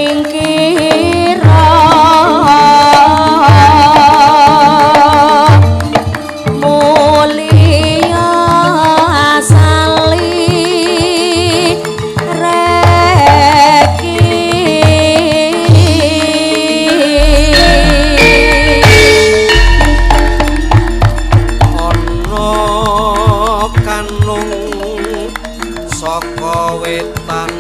Nyingkira mulya asali reki. Ana kanung saka wetan.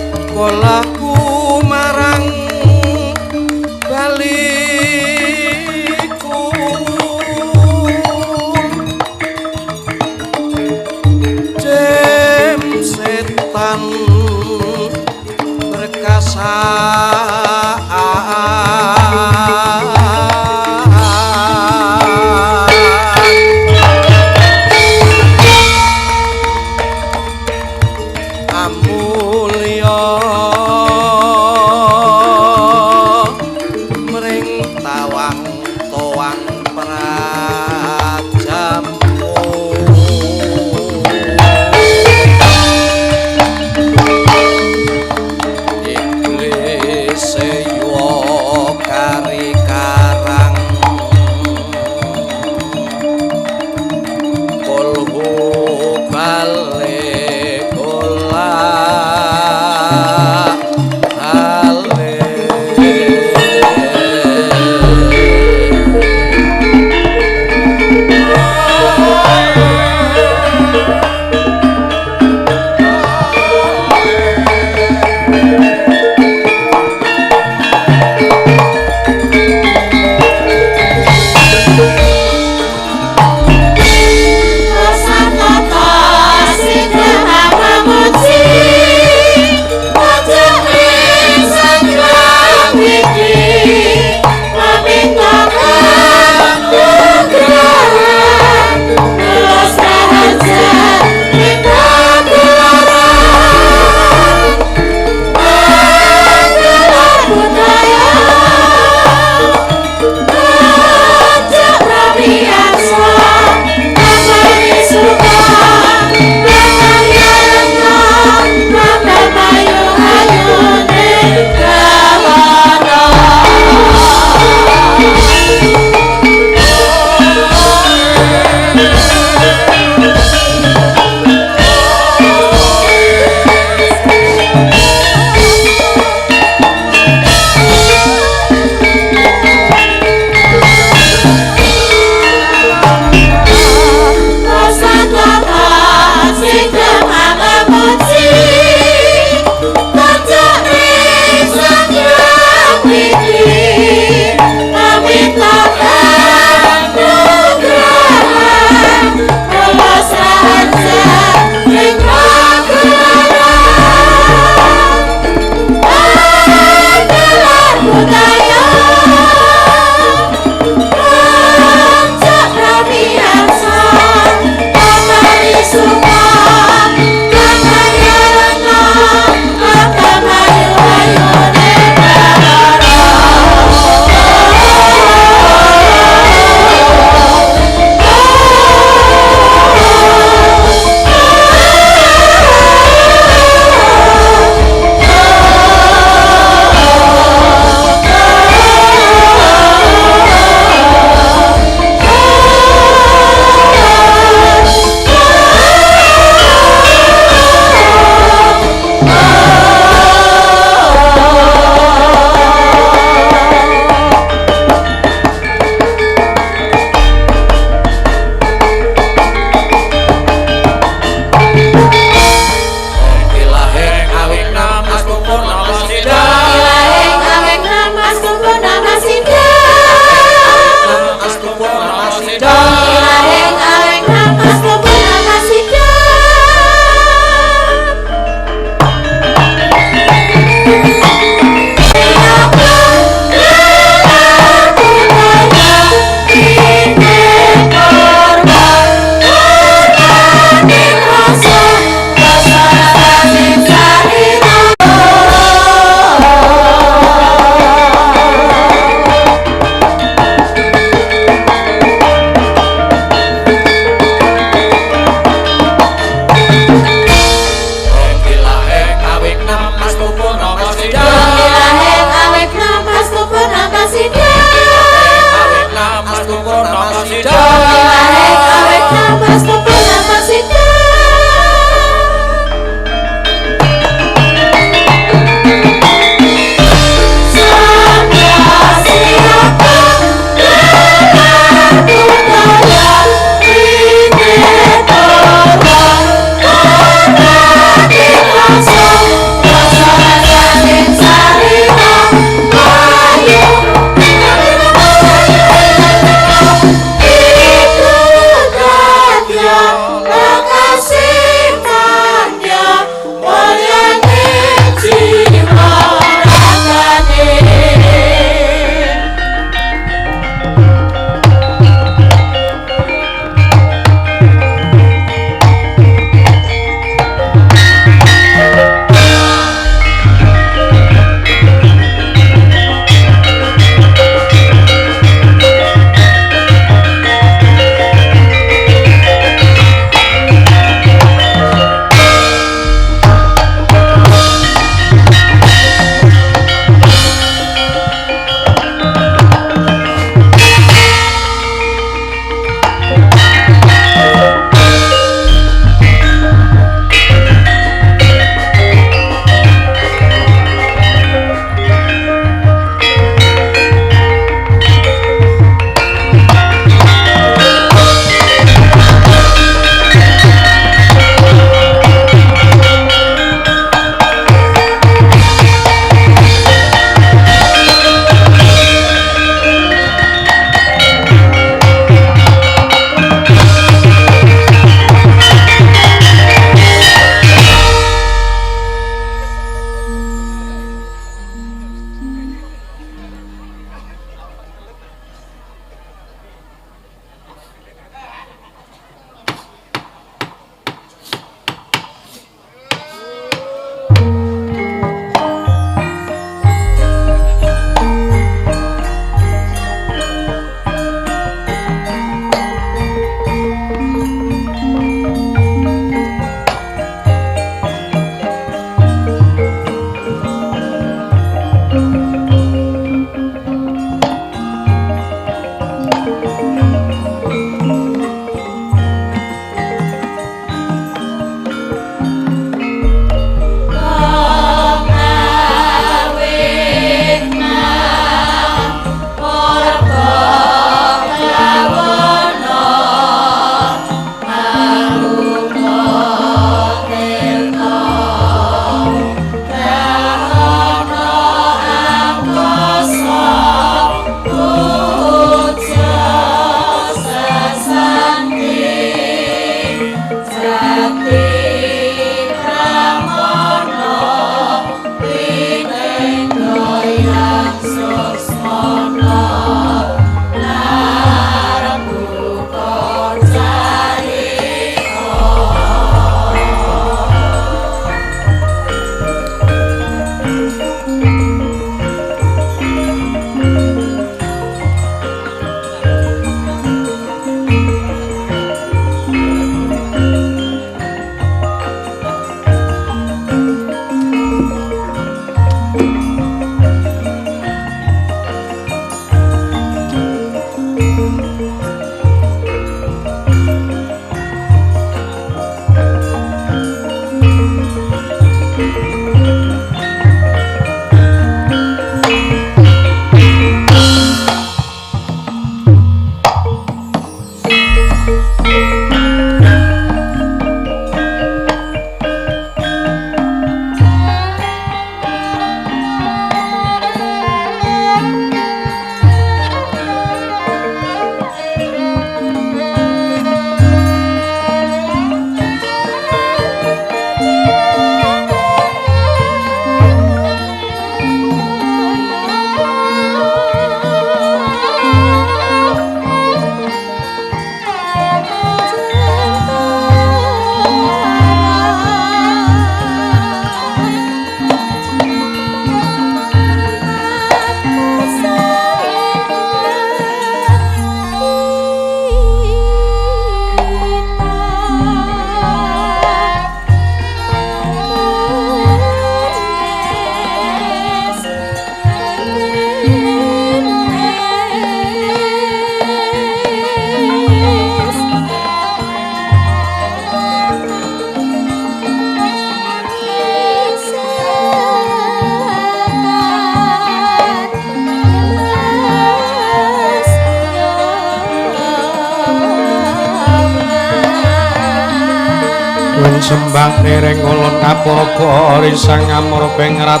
Sembah ndereng ulun kapurba risang amur pengrat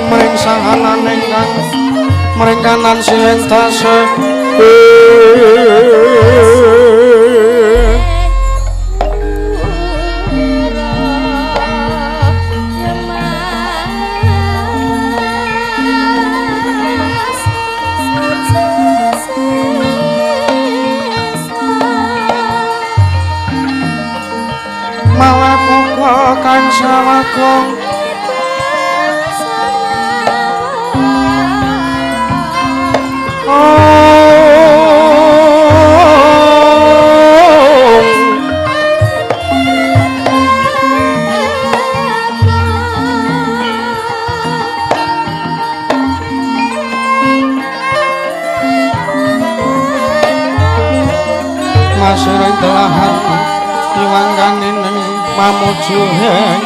mring sahanane kang mring kanan silentase. Malah pokok kang sawakong masiring telahan iwangkaning mamuju heng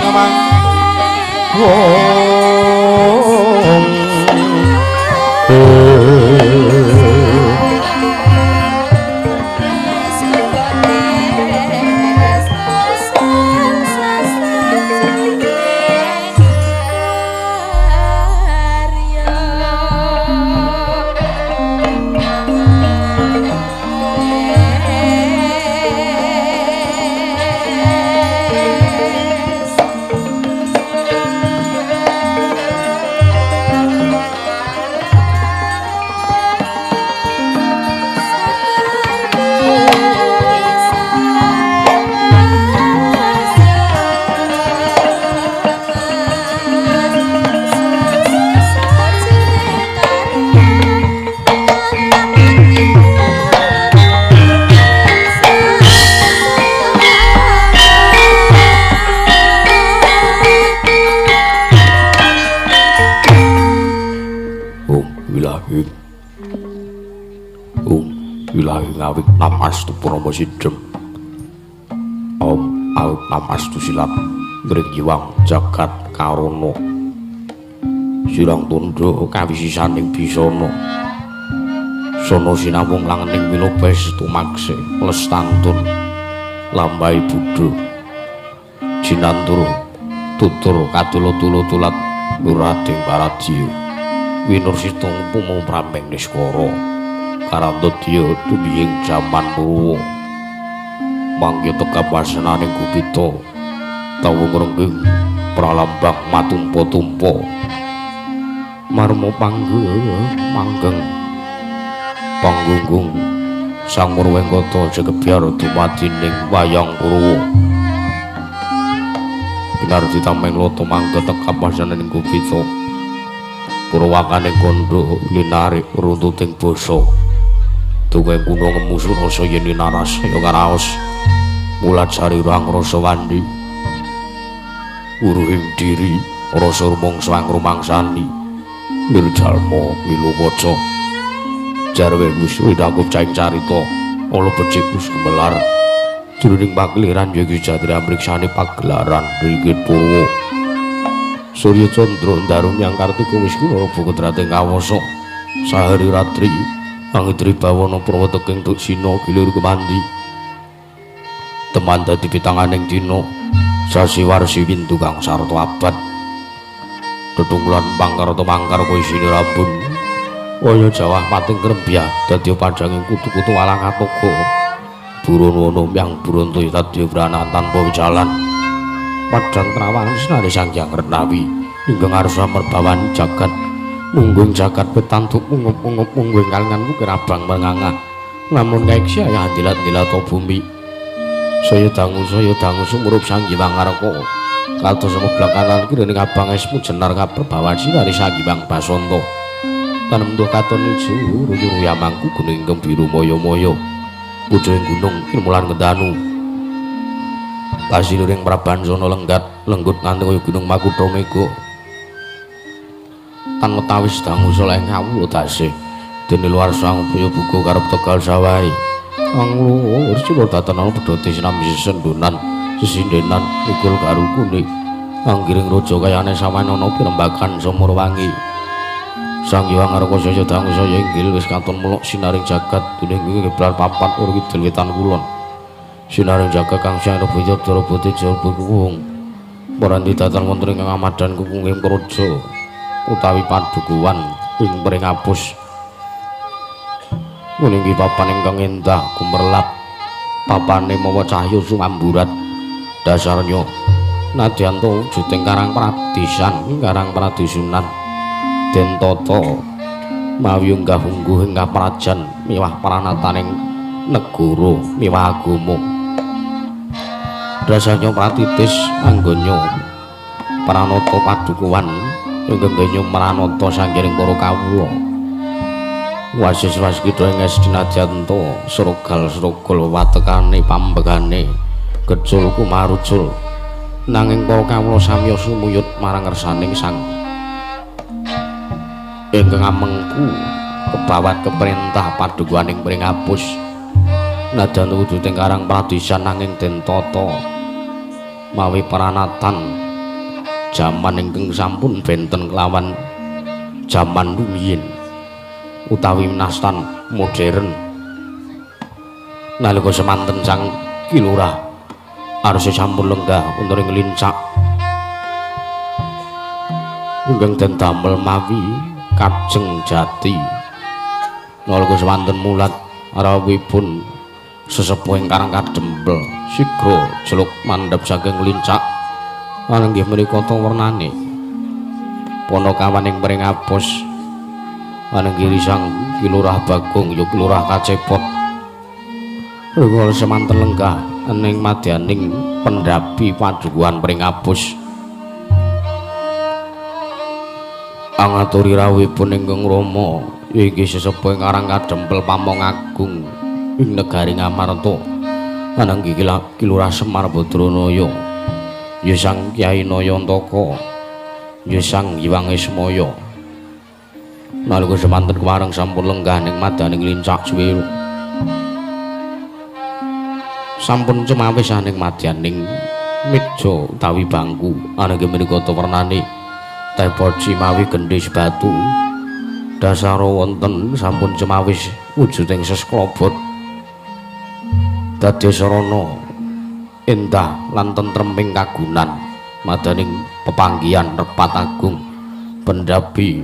Namastu Purama Sidhem Om Aut Namastu Silat Ngring Yiwang Jagat Karana Sirang tundha kawisisaning bisana Sono sinawung langening wilopes tumakse lestantun lambahi buddha jinantur tutur kadula-tula tulat murading paradya winursita pumung prameng niskara karantadya tumiying jaman purwa mangke tekap wasenaning gupita tawung rengging pralambang matumpa-tumpa marma panggeng panggunggung sang Murwengkata jegebyar dumadi ning wayang Purwa pinardi tameng lata mangke tekap wasenaning gupita purwakaning kandha linarik runtuting basa dongeng kuno ngemu surasa yen naras ya karaos mulajari rang rasa wandi uruhing diri rasa rumangsa rumangsani Nirjalma milu waca jarwe wis winangkup caing carita ala becik wis gemelar jroning pakeliran ya iki jatri amriksane pagelaran ringgit purwa Surya Candra ndaru nyang Kartika wis kula bukudrate kawasa sahari ratri angitri bawana praweteking duksina gilir kemandi teman dadi pitanganing dina sasi warsi windu kang sarta abad tetunggulan pangkarta mangkar isine rambun kaya jawah pating krembyah dadi panjange kutu-kutu walang katoga buron wana yang buronto dadi brana tanpa wijalan padang trawang sinari Sang Hyang Renawi ingkang arsa merbawan jagat munggung jagat petantuk mungup-mungup mungguing kalingan bukir abang mengangah namun ngaiksi ayah dilat-dilat bumi saya dangu sumurup Sang Hyang Ngarka kados meblakanan kiraning abang esmu jenar kaperbawan sinari Sang Hyang Basanta tanem duh katon ijo ruyu-ruya mangku gunung ingkang biru moyo-moyo pucuking gunung ilmulan kendanu kasiluring Prabansana lenggat lenggut nganti kaya gunung Makutha Mega tan wetawis dangu saleh ngawula tasih dene luar sang upaya buka karep tegal sawahe angluwur sila datan ana bedhote sinambi sesendunan sesindenan ikul karukune anggiring raja kayane samane ana pirembagan sumurwangi Sang Hyang Ngarka saya dangu saya inggil wis katon melok sinaring jagat duning kiblat papat ur kidul wetan kulon sinaring jagat kang siang rebaya darabate jaba kuwung paranti datan wonten ing ngamadan kukunging praja utawi padukuhan ing Pringapus niki papan ingkang endah gumerlap papane mawa cahya sumamburat dasarnya nadyan ta wujuding karang pradisan karang pradisunan den tata mawi unggah ungguh ing kaprajan miwah pranataning negara miwah agama dasarnya pratitis anggonya pranata padukuhan ingkang genya mranata sanggening para kawula wasis waskita ing esdinadyanta srogal-srogol watekane pambegane kecul kumarucul nanging para kawula samya sumuyut marang ngersaning sang ingkang amengku kebawat keperintah padukuhaning Pringapus nadyan wujuding karang pradisan nanging den tata mawi pranatan jaman ingkang sampun benten kelawan jaman rumiyin utawi nastan modern nalika semanten sang Ki Lurah arsa sampun lenggah wonten ing lincak ingkang den damel mawi kajeng jati nalika semanten mulat rawuhipun sesepuh ing Karang Kadempel sigra jeluk mandhap saking lincak lan inggih menika ta wernane Panakawan ing Pringapus lan inggih sang Ki Lurah Bagong ya Ki Lurah Kacepot rikala semanten lenggah ning madyaning pendhapi padukuhan Pringapus angaturi rawuhipun ingkang rama inggih sesepuh ing Karang Kadempel Pamong Agung ing negari Ngamarta lan inggih Ki Lurah Semar Badranaya ya Sang Kyai Nayantaka ya Sang Hyang Ismaya nalika semanten kemareng sampun lenggah ning madaning lincak suwiru sampun cemawis ning madyaning meja utawi bangku ananging menika ta wernane teh poci mawi gendhis batu dasara wonten sampun cemawis wujuding sesklobot dadi sarana endah lan tentreming kagunan madaning pepanggihan Repat Agung pendhapi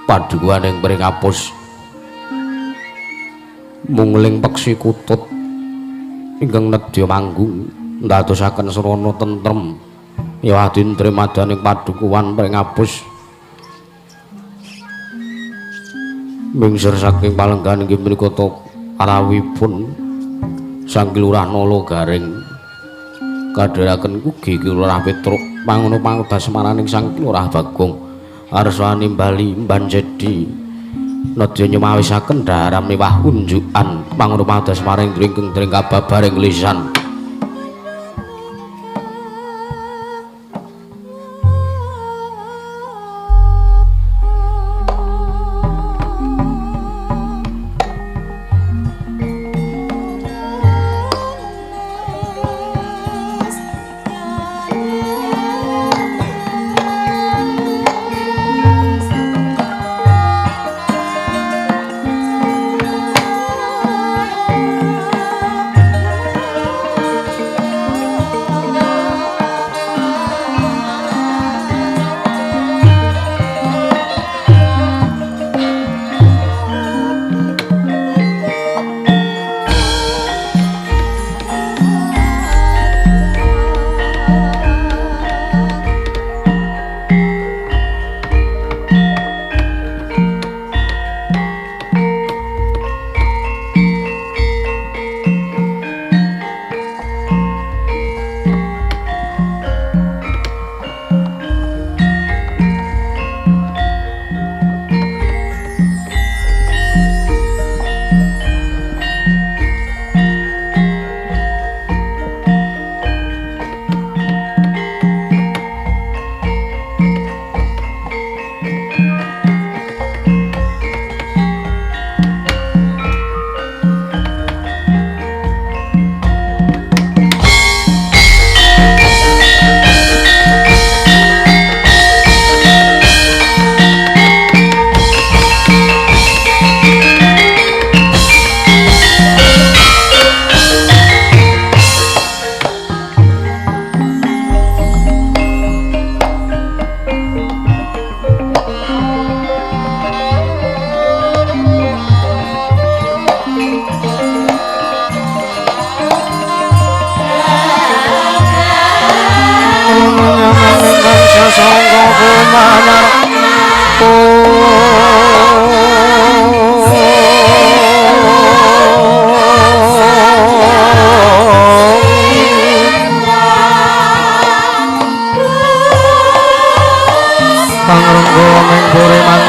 padukuhan ing Pringapus mungling peksi kutut ingkang nedya manggung ndadosaken sarana tentrem miwah dintre madaning padukuhan Pringapus mingsir saking palenggahan inggih menika ta rawuhipun Sang Ki Lurah Nala Garing kadheraken ugi Ki Lurah Petruk pangono pangudasmaraning Sang Ki Lurah Bagong arsane bali mbanjedi nedya nyumawisaken dhaharan miwah unjukan pangono pangudasmaring ingkang dring kababaring lisan.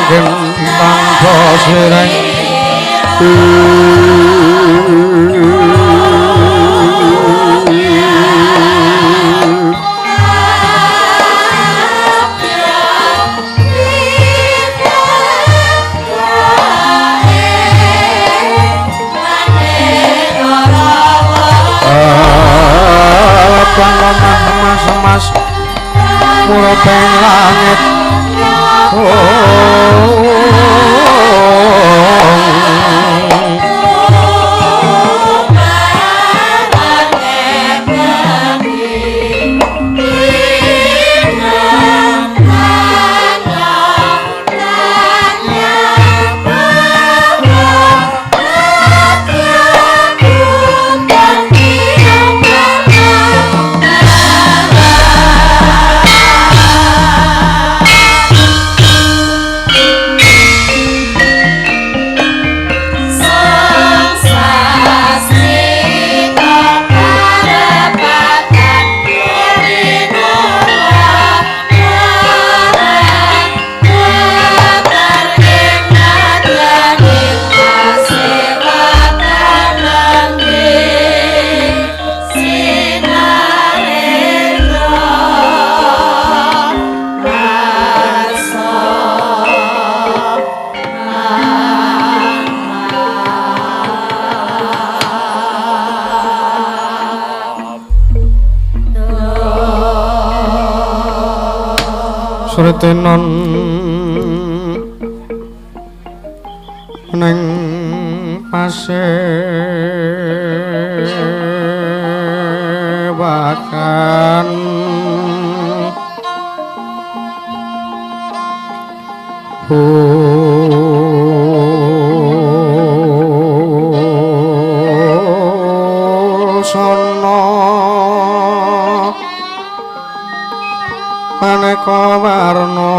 gentang sireng mas murupeng langit Sretenon neng pasewakan busana maneka warna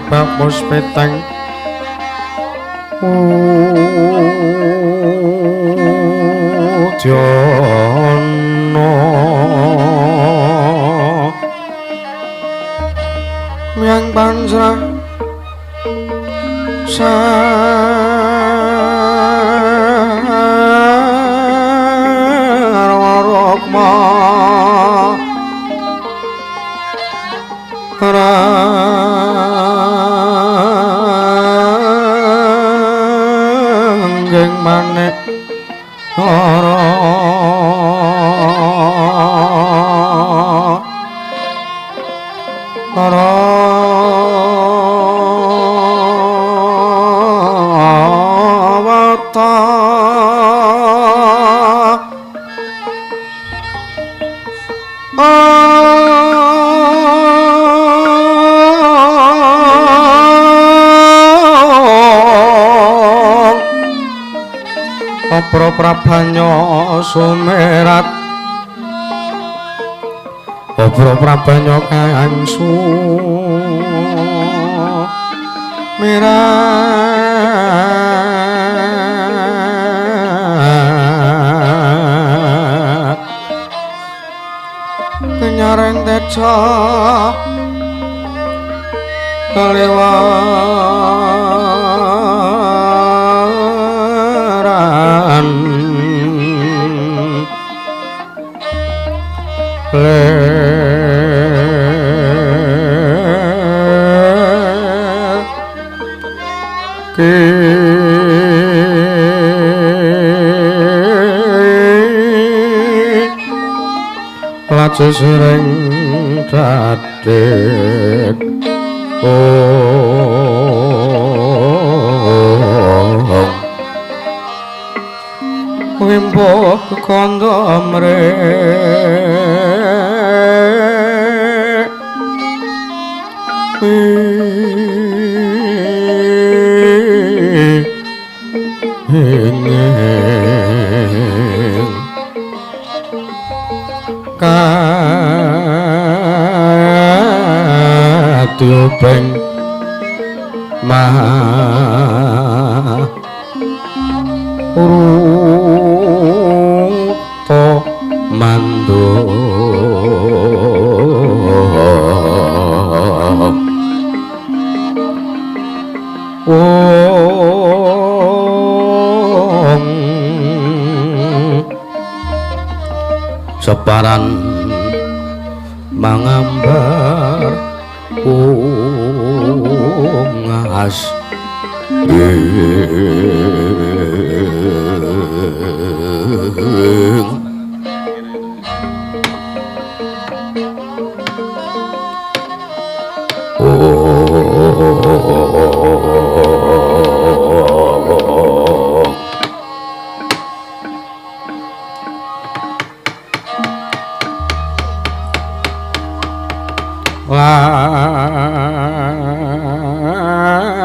Bapus peteng Udyana Miang pansra Sarwa rukma Ranggeng manik ora ora wata Apra prabanya sumerat Apra prabanya kang sumerat Kenyareng teja kalewaran Laju sering dadek Wimpuh kandha mrek katyuping maruta mandha wong separan mangambar ungas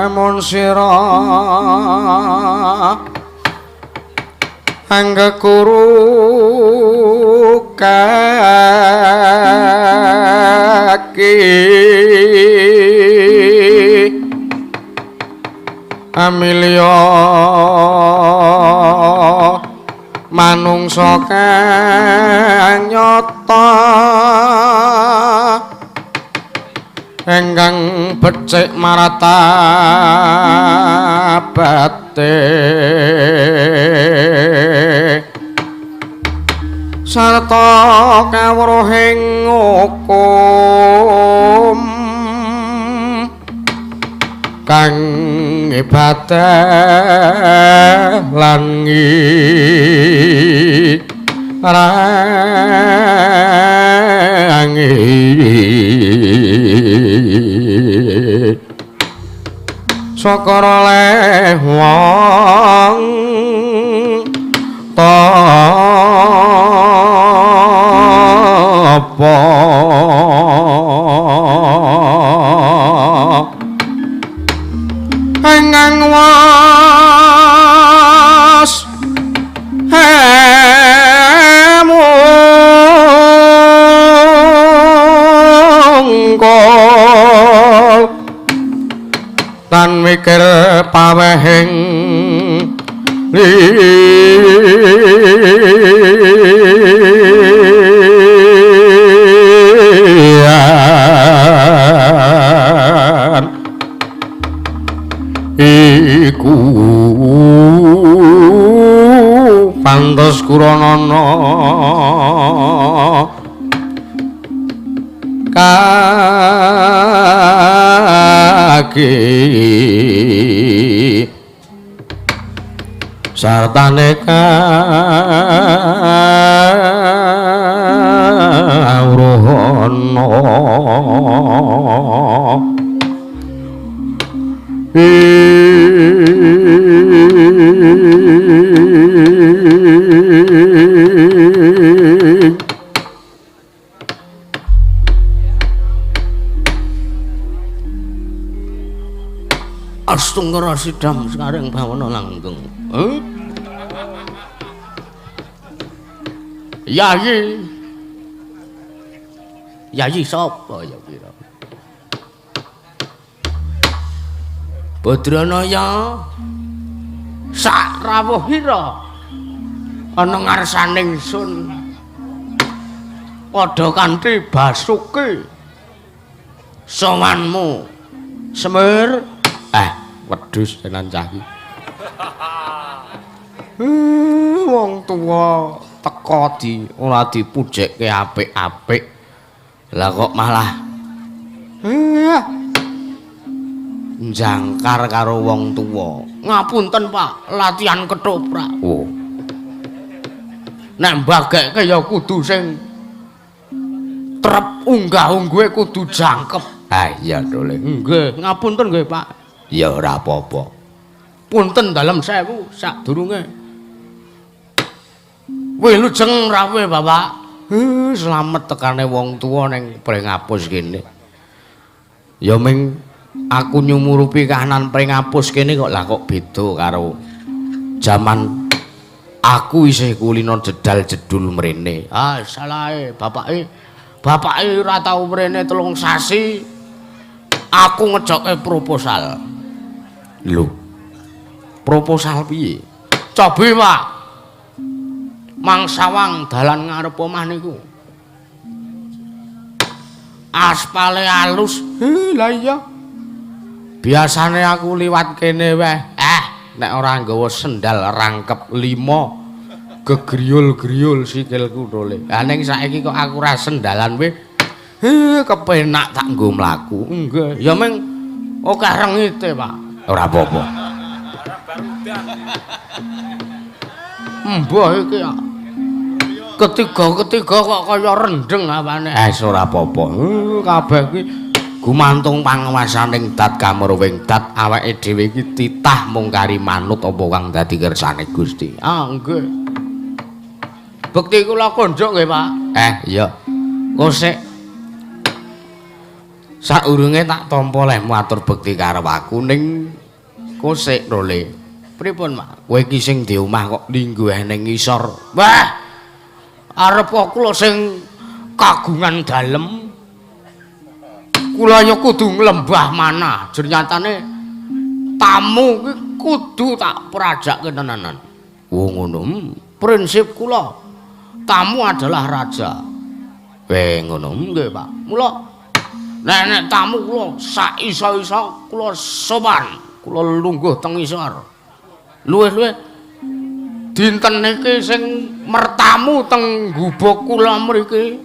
Lamun sira anggekuru kaki amilya manungsa kang nyata ingkang becik martabate sarta kawruhing hukum kang ibadah lan ngirangi syukur oleh wong tapa ingkang was hemungkul tan mikir pawehing liyan iku pantes kuranana kaki sartane kawruhana Astungkara sidam sekaring bawana langgeng. Yayi. Yayi sapa ya kira? Badranaya sak rawuhira ana ngarsane ingsun padha kanthi basuki sowanmu Semir. Wedhus tenan cah iki. Wong tuwa teka di ora dipujekke apik-apik. Lah kok malah njangkar karo wong tuwa. Ngapunten, Pak, latihan ketoprak. Oh. Nek mbagekke ya kudu sing trep unggah-ungguhe kudu jangkep. Ah iya dole. Nggih, ngapunten nggih, Pak. Ya ora apa-apa. Punten dalem sewu sadurunge. Wilujeng rawuh Bapak. Slamet tekane wong tuwa ning Pringapus kene. Ya ming aku nyumurupi kahanan Pringapus kene kok lah kok beda karo jaman aku isih kulino jedal jedul mrene. Ah salahe bapake. Bapake ora tau mrene 3 sasi. Aku ngejoke proposal. Lho. Proposal piye? Cobi, Pak. Mangsawang dalan ngarep omah niku. Aspale alus. Lah iya. Biasane aku liwat kene wae. Nek ora nggawa sendal rangkep 5 gegriyul-griyul sikilku tole. Lah ning saiki kok aku ora sendalan wae. Kepenak tak nggo mlaku. Nggih. Ya ming akeh rengite, Pak. Ora apa-apa. Mbah iki ya. Ketiga-ketiga kok kaya rendeng apane. Ora apa-apa. Kabeh iki gumantung panguwasaning dat kamurwing dat awake dhewe iki titah mung kari manut apa kang dadi kersane Gusti. Ah nggih. Bekti kula konjuk nggih, Pak. Iya. Kosek saurunge tak tampa lehmu atur bekti karo aku ning kosek role. Pripun, Pak? Kowe iki sing di omah kok lingguh ning ngisor. Wah. Arep kula sing kagungan dalem. Kula ya kudu nglembah manah. Jernyatane tamu kuwi kudu tak prajake tenanan. Oh ngono. Prinsip kula tamu adalah raja. Weh ngono. Nggih, Pak. Mula nek tamu kula sak iso-iso kula sopan, kula lungguh teng isor. Luwih-luwih dinten niki sing mertamu teng gubuk kula mriki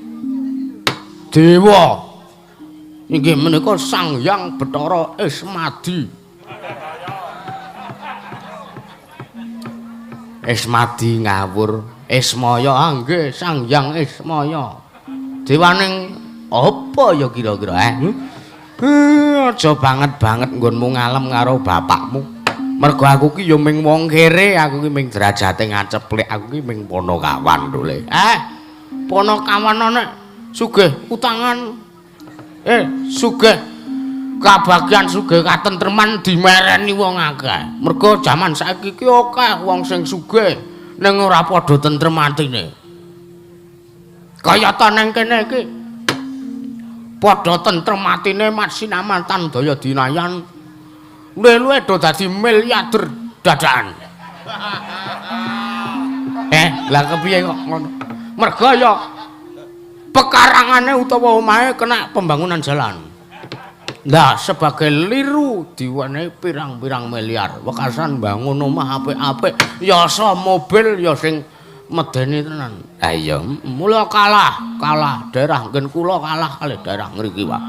dewa. Inggih menika Sang Hyang Bathara Ismadi. Ismadi ngawur, Ismaya nggih Sang Hyang Ismaya. Dewaning apa ya kira-kira aja banget-banget nggonmu ngalem karo bapakmu. Mergo aku ki ya ming wong kere, aku ki ming derajate ngaceplik, aku ki ming ponokawan lho. Ponokawan nek sugih utangan. Sugih kabagyan sugih katentreman dimereni wong akeh. Mergo jaman saiki ki akeh wong sing sugih ning ora padha tentrem atine. Kayata nang kene iki padha tentrem atine masinaman daya dinayan. Luwe-luwe do dadi miliarder dadakan. Lah kepiye kok ngono? Mergo ya pekarangane utawa omahe kena pembangunan jalan. Lah sebagai liru diwenehi pirang-pirang miliar. Wekasan bangun omah apik-apik, ya sa mobil ya sing medeni tenan. Ha iya, mula kalah daerah nggen kula kalah kalih daerah ngriki, Pak.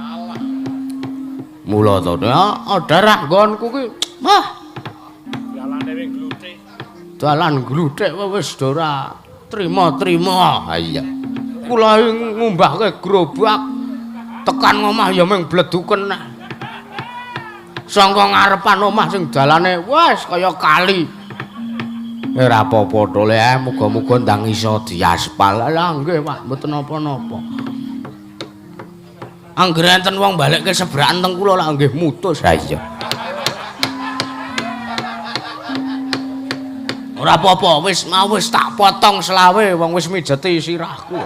Mula to, daerah nggonku ki wah dalane wing gluthik. Dalan gluthik wis ora trima-trima. Ha iya. Kula ngumbahke gerobak tekan omah ya ming bleduken. Sangka ngarepan omah sing dalane wis kaya kali. Ora apa-apa to le, muga-muga ndang iso diaspal. Lah nggih, Pak, mboten napa-napa. Anggere enten wong balekke sebrakan teng kula lak nggih mutus. Ha iya. Ora apa-apa, wis mau wis tak potong selawe wong wis mijeti sirahku.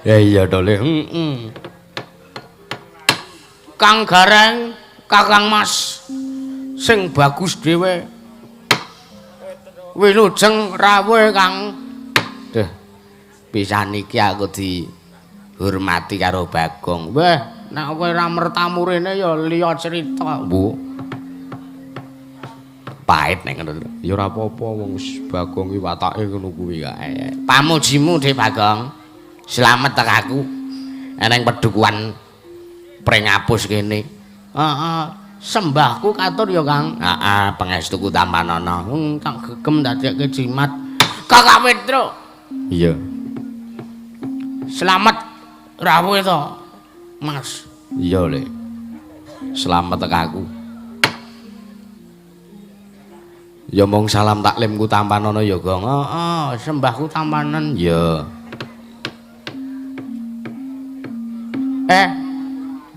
Ya iya to le. Heeh. Kang Gareng, Kakang Mas sing bagus dhewe. Wilujeng rawuh Kang. Duh. Pisan iki aku dihormati karo Bagong. Wah, nek kowe ora mertamu rene ya liya cerita, Bu. Pahit nek ngono. Ya ora apa-apa wong wis Bagong iki watake ngono kuwi kae. Pamujimu Dik Bagong. Slamet tek aku. Eneng pedukuhan Pringapus kene. Heeh, sembahku katur ya, Kang. Heeh, pangestuku tampanana. Tak gegem dadekke jimat. Kakak Petruk. Iya. Selamat rawuh to, Mas. Iya, Le. Selamat tek aku. Ya mong salam taklimku tampanono ya, Gong. Heeh, sembahku tampanen ya.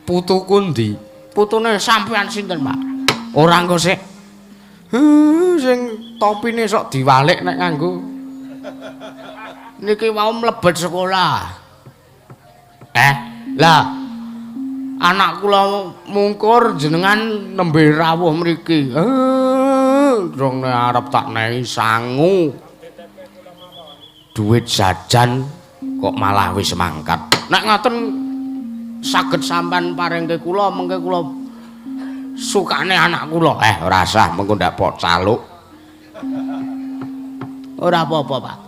Putuku ndi? Putune sampean sinten, Pak? Ora engko sik. Sing topine sok diwalik nek nganggo. Niki wau mlebet sekolah. Lah anak kula mungkur jenengan nembe rawuh mriki. Dong nek arep tak nehi sangu. Duit jajan kok malah wis mangkat. Nek ngaten saged sampean paringke kula, mengke kula sukane anak kula. Ora sah mengko ndak pok caluk. Ora apa-apa, Pak.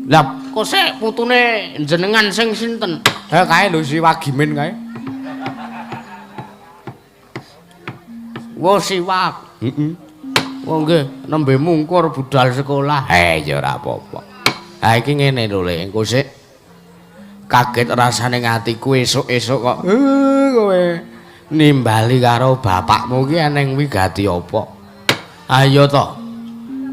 Lah kok sik putune jenengan sing sinten? Kae lho si Wagimin kae. Wo siwak. Heeh. Wo nggih nembe mungkur budal sekolah. Ya ora apa-apa. Ha iki ngene lho Lek, engko sik kaget rasane atiku esuk-esuk kok kowe nimbali karo bapakmu ki eneng wigati apa? Ayo to.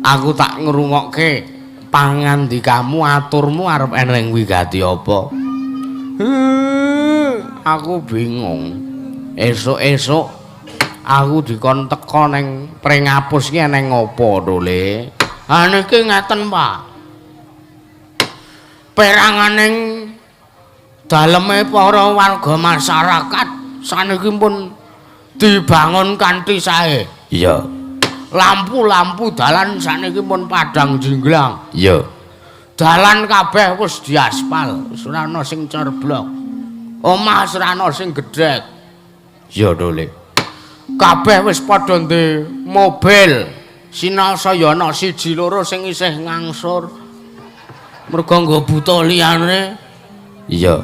Aku tak ngrungokke pangandikamu, aturmu arep eneng wigati apa? Aku bingung. Esuk-esuk aku dikon teka ning Pringapus ki eneng apa to, Le? Ha niki ngaten, Pak. Peranganing daleme para warga masyarakat saniki pun dibangun kanthi sae. Iya. Lampu-lampu dalan saniki pun padhang jinglang. Iya. Dalan kabeh wis diaspal, wis ora ana sing cor blok. Omah wis ora ana sing gedhek. Iya to, Le. Kabeh wis padha ndek mobil. Sinasa ya ana siji loro sing isih ngangsur. Mergo nggo buta liyane. Iya.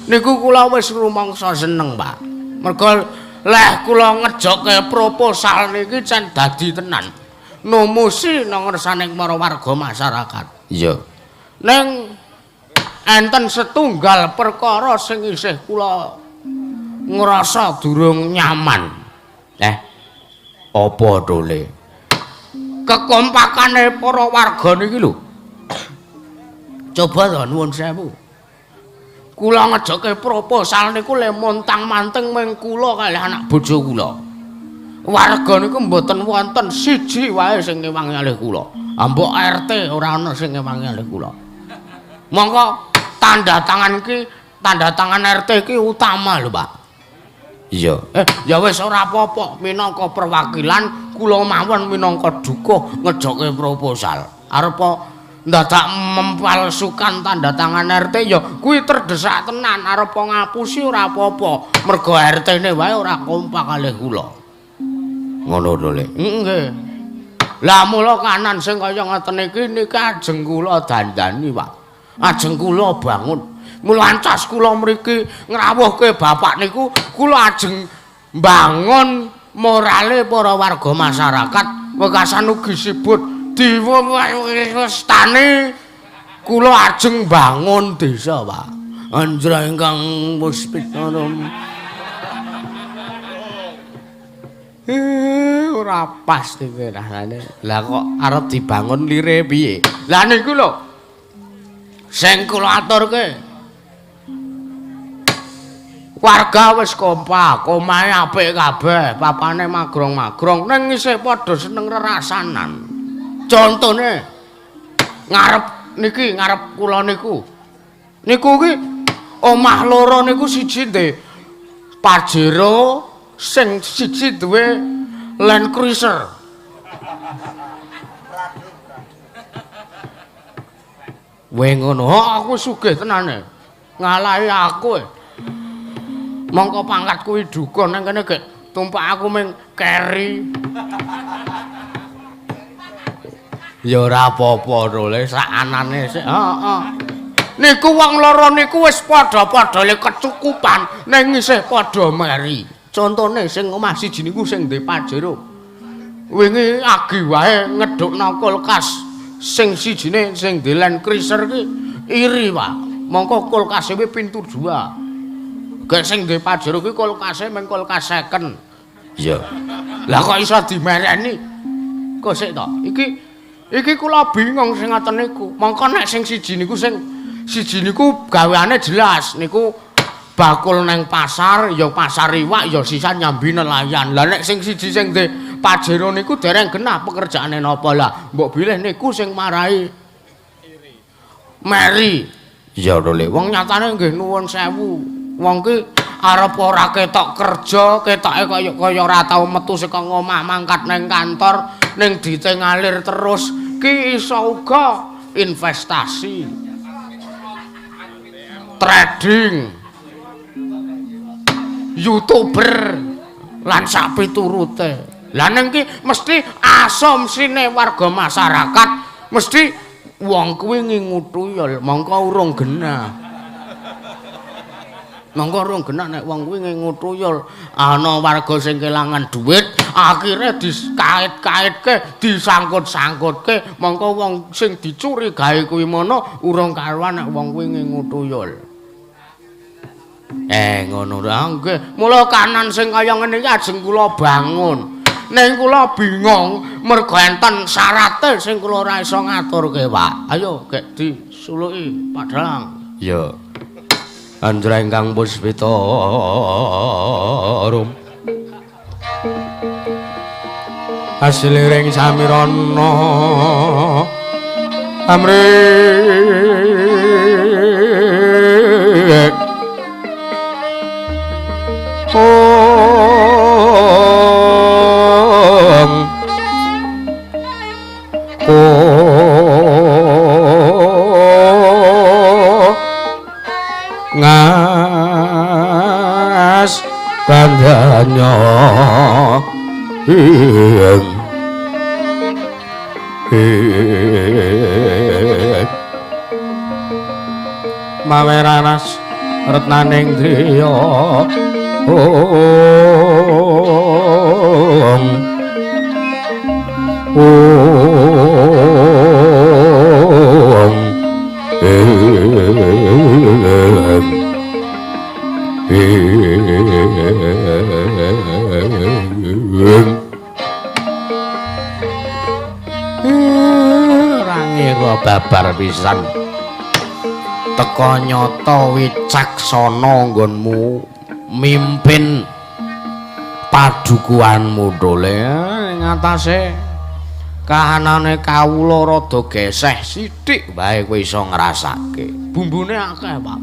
Niku kula wis rumangsa seneng, Pak. Mergo leh kula ngejokke proposal niki cen dadi tenan. Numusi nang ngersane para warga masyarakat. Iya. Ning enten setunggal perkara sing isih kula ngrasa durung nyaman. Apa to, Le? Kekompakane para warga niki lho. Coba to nuwun sewu. Kula ngejokke proposal niku le montang-manting ming kula kalih anak bojo kula. Warga niku mboten wonten siji wae sing ngewangi kalih kula. Mbok RT ora ana sing ngewangi kalih kula. Mongko tanda tangan ki, tanda tangan RT ki utama lho, Pak. Iya. Ya wis ora apa-apa, minangka perwakilan kula mawon minangka dukuh ngejokke proposal. Arep ndadak mempalsukan tanda tangan RT ya kuwi terdesak tenan, arep ngapusi ora apa-apa. Mergo RT-ne wae ora kompak kalih kula. Ngono lho, Le. Nggih. Lah mula kanan sing kaya ngoten iki niki ajeng kula dandani, Pak. Ajeng kula bangun. Mula ancas kula mriki ngrawuhke bapak niku kula ajeng mbangun morale para warga masyarakat wekasan ugi sibut diwestani kula ajeng bangun desa, Pak. Anjra ingkang puspita. Ora pas iki rasane. Lah kok arep dibangun lire piye? Lah niku lho sing kula aturke. Warga wis kompak, omahe apik kabeh, papane magrong-magrong ning isih padha seneng rerasanan. Contone ngarep niki, ngarep kula niku. Niku ki omah loro niku siji ndek Pajero, sing siji duwe Land Cruiser. Weh ngono, aku sugih tenane. Ngalahi aku. Mongko pangkat kuwi dukun nang kene gek tumpak aku ming keri. Ya ora apa-apa to, Le, sak anane sik. Heeh. Niku wong loro niku wis padha-padha le kecukupan ning isih padha meri. Contone sing omah siji niku sing ndek Pajero. Wingi agi wae ngedukno kulkas sing sijine sing ndek Land Cruiser ki iri, Pak. Mongko kulkase pintu 2. Gek sing ndek Pajero ki kulkase mung kulkas second. Iya. Lah kok iso dimereni? Kok sik to? Iki kula bingung sing ngaten niku. Mongko nek sing siji niku sing siji niku gaweane jelas niku bakul neng pasar ya pasar iwak ya sisan nyambi nelayan. Lah nek sing siji sing de Pajero niku dereng genah pekerjaane napa lah. Mbok bilih niku sing marai meri. Iya lho Le, wong nyatane nggih nuwun sewu. Wong ki arep ora ketok kerja, ketoke kaya ora tau metu saka omah mangkat neng kantor, ning dite ngalir terus. Ki iso uga investasi. Trading. YouTuber lan sak piturute. Lah ning ki mesti asumsine warga masyarakat mesti wong kuwi ngingu tuyul, mongko urung genah. Mongko urung genah nek wong kuwi ngingu tuyul, ana warga sing kelangan duit, akhire dikait-kaitke, disangkut-sangkutke, mongko wong sing dicurigai kuwi mono urung karuan nek wong kuwi ngingu tuyul. Ngono lho nggih. Mula kanan sing kaya ngene iki ajeng kula bangun. Ning kula bingung mergo enten syarate sing kula ora iso ngaturke, Pak. Ayo gek disuluki Pak Dalang. Ya. Anjra ingkang puspita rum. Asliring samirana amrih ngas kandhanya ing mawe raras retnaning driya ong ong Ora ngira babar pisan. Teka nyata wicaksana nggonmu mimpin padukuhanmu dole ing atase kahanane kawula rada geseh sithik wae kowe iso ngrasake. Bumbune akeh, Pak.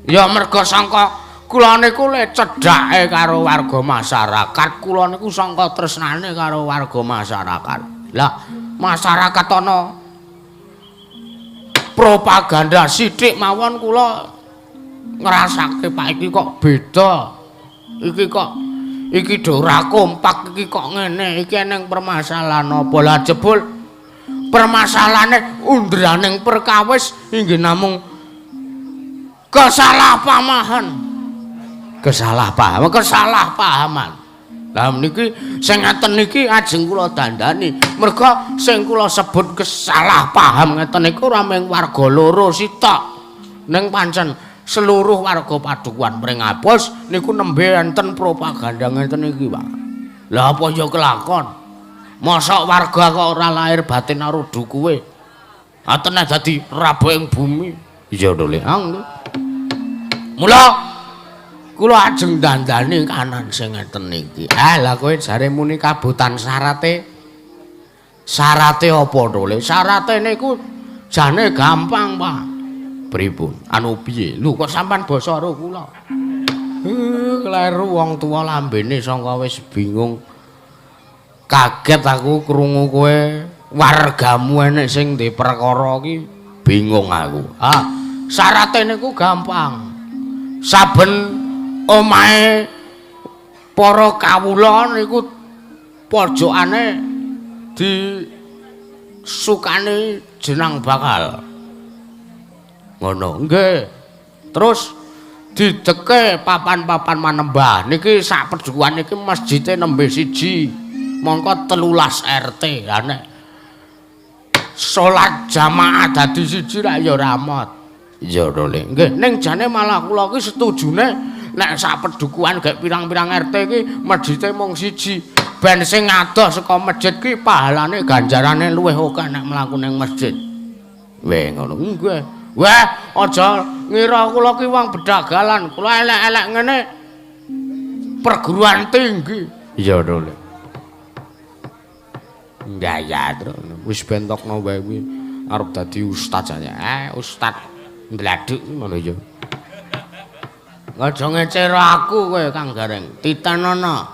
Ya merga sangka kula niku le cedhake karo warga masyarakat, kula niku sangka tresnane karo warga masyarakat. Lah, masyarakat ana propaganda sithik mawon kula ngrasake Pak iki kok beda. Iki kok iki do ora kompak, iki kok ngene, iki eneng permasalahan apa. Lah jebul permasalahane undraning perkawis inggih namung kesalahpahaman. Kesalahpahaman, kesalahpahaman. Lah niki sing ngeten niki ajeng kula dandani. Merga sing kula sebut kesalahpaham ngeten niku ora mung warga loro sitok. Ning pancen seluruh warga padukuhan Pringapus niku nembe enten propaganda ngeten iki, Pak. Lah apa ya kelakon? Mosok warga kok ora lahir batin karo dukuwe. Atene dadi rabo ing bumi. Iya lho, Le. Mula kula ajeng dandani kanan sing ngeten iki. Ah lah kowe jare muni kabutan syarate. Syarate apa to, Le? Syarate niku jane gampang, Pak. Pripun? Anu piye? Lho kok sampean basa karo kula? Kleru wong tuwa lambene sangka wis bingung. Kaget aku krungu kowe wargamu enek sing ndek perkara iki bingung aku. Ah, syarate niku gampang. Saben omahe para kawula niku pojokane disukani jenang bakal. Ngono. Nggih. Terus dideke papan-papan manembah. Niki sak pedukuhan niki masjide nembe siji. Mongko 13 RT. Lah nek salat jamaah dadi siji rak ya ramot. Iya to, Le. Nggih, ning jane malah kula iki setujune nek sak pedukuhan gek pirang-pirang RT iki masjide mung siji. Ben sing adoh saka masjid ki pahalane ganjarane luwih akeh nek mlaku ning masjid. Weh ngono. Nggih. Weh, aja ngira kula ki wong bedagalan, kula elek-elek ngene perguruan tinggi. Iya lho. Gaya terus wis bentokno wae kuwi arep dadi ustaz aja. Ustaz ndladuk ngono ya. Aja ngecer aku kowe Kang Gareng. Titenono.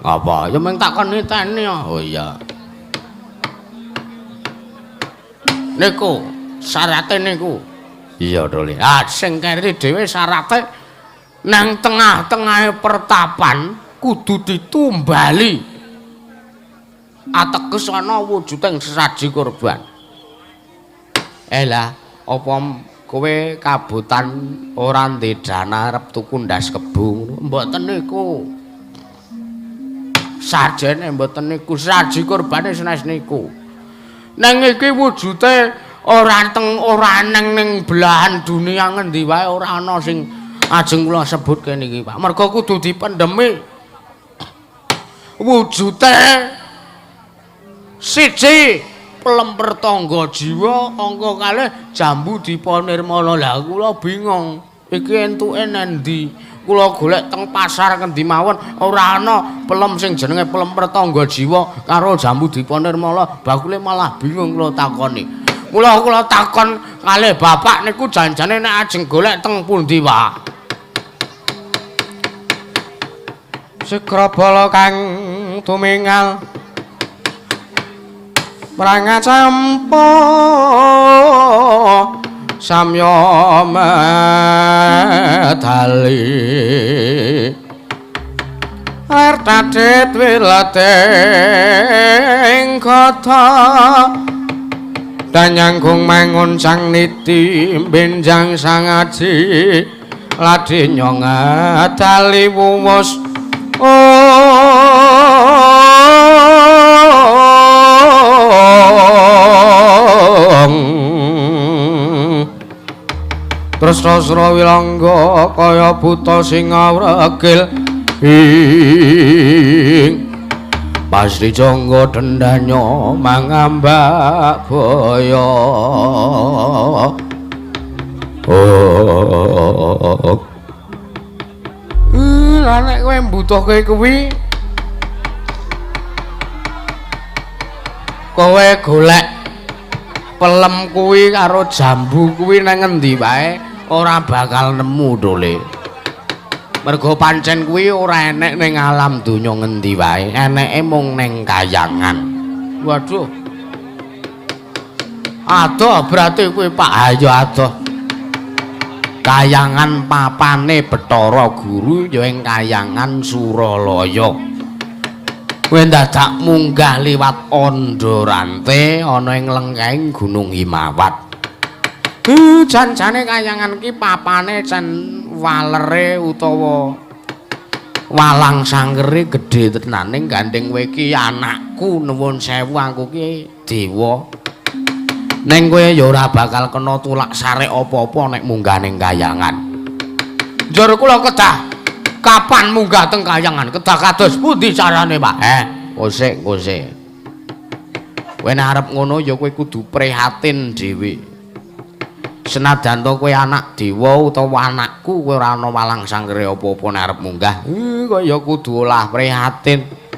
Apa? Ya mung tak kon niteni. Oh iya. Niku syarate niku. Iya to, Le. Ah sing keri dhewe syarate nang tengah-tengahe pertapan kudu ditumbali. Ateges ana wujuding sesaji kurban. Lah, apa kowe kabutan ora ndek dana arep tuku ndas kebo ngono? Mboten niku. Sajene mboten niku, saji kurbane sanes niku. Nang iki wujute ora teng ora neng ning belahan dunia ngendi wae ora ana sing ajeng kula sebutke niki, Pak. Mergo kudu dipendhemi. Wujute siji pelemper tangga jiwa, angka kalih jambu dipa nirmala. Lah kula bingung, iki entuke nendi? Kula golek teng pasar ngendi mawon ora ana pelem sing jenenge pelemper tangga jiwa karo jambu dipa nirmala. Bakule malah bingung kula takoni. Mula kula takon kalih bapak niku janjane nek ajeng golek teng pundi, Pak? Sikrabala kang tumingal prangacampa samya medali artadit wilating kota danyangkung mangun sang niti benjang sangaji ladi nyongadali wumus. Tresna wilangga kaya buta sing awregil ing pasti jangga dendanya mangambak baya. Oh. Lah nek kowe mbutuhke kuwi kowe golek pelem kuwi karo jambu kuwi nang ngendi wae ora bakal nemu dole. Mergo pancen kuwi ora enek ning alam donya ngendi wae, eneke mung ning kayangan. Waduh. Adoh berarti kuwi Pak. Ayo adoh. Kayangan papane Bathara Guru ya ing kayangan Suralaya. Kowe dadak munggah liwat Andharante ana ing lengkeng Gunung Himawat. Janjane kayangan ki papane cen walere utawa walang sangkere gedhe tenan ning gandeng kowe iki anakku nuwun sewu aku ki dewa. Ning kowe ya ora bakal kena tulak sarek apa-apa nek munggah ning kayangan. Njur kula kedah kapan munggah teng kayangan? Kedah kados pundi carane, Pak? Kosek, kosek. Kowe nek arep ngono ya kowe kudu prihatin dhewe. Senajan to kowe anak dewa utawa anakku, kowe ora ana walang sangkere apa-apa nek arep munggah. Kowe ya kudu olah prihatin.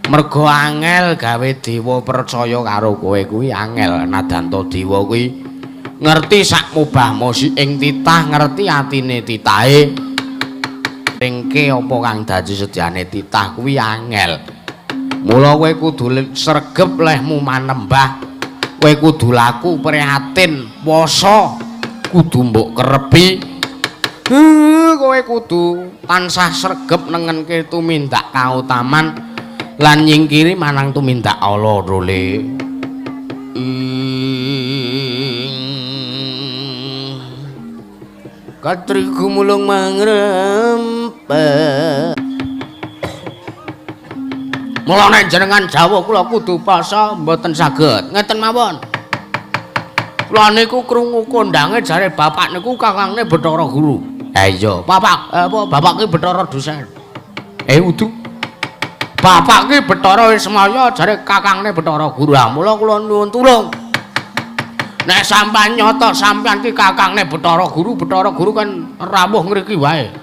Mergo angel gawe dewa percaya karo kowe kuwi angel. Nadan to dewa kuwi ngerti sak mubah mosi ing titah, ngerti atine titahe. Ringke apa kang dadi sedyane titah kuwi angel. Mula kowe kudu sregep lehmu manembah. Kowe kudu laku prihatin, poso kudu mbok kerepi. Kowe kudu tansah sregep nengenke tumindak kautaman lan nyingkiri manang tumindak ala role. Katri gumulung mangrempet. Mula nek jenengan jawuh kula kudu poso mboten saged. Ngeten mawon. Kula niku krungu kondange jare bapak niku kakangne Bathara Guru. Ha iya, bapak apa bapak ki Bathara dosen. Udu. Bapak ki Bathara Wismaya jare kakangne Bathara Guru. Mula kula nyuwun tulung. Nek sampean nyata sampean ki kakangne Bathara Guru, Bathara Guru kan rawuh ngriki wae.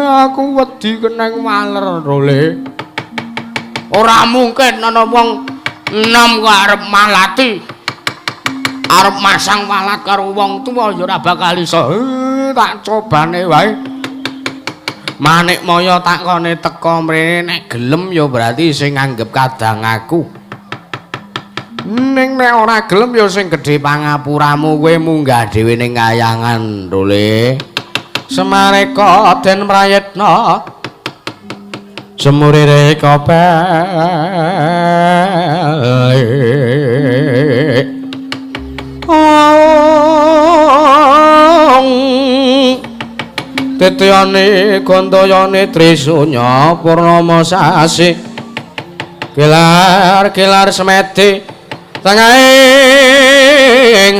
Aku wedi keneng waler, Role. Ora mungkin ana wong enom kok arep malati. Arep masang walat karo wong tuwa ya ora bakal iso. Tak cobane wae. Manikmaya takone teka mrene nek gelem ya berarti sing nganggep kadang aku. Ning nek ora gelem ya sing gedhe pangapuramu kowe munggah dhewe ning kayangan, Role. Semareka den prayitna semurire kopel. Titiyane gandayane Trisunya purnama sasi gelar-gelar semedi tengahing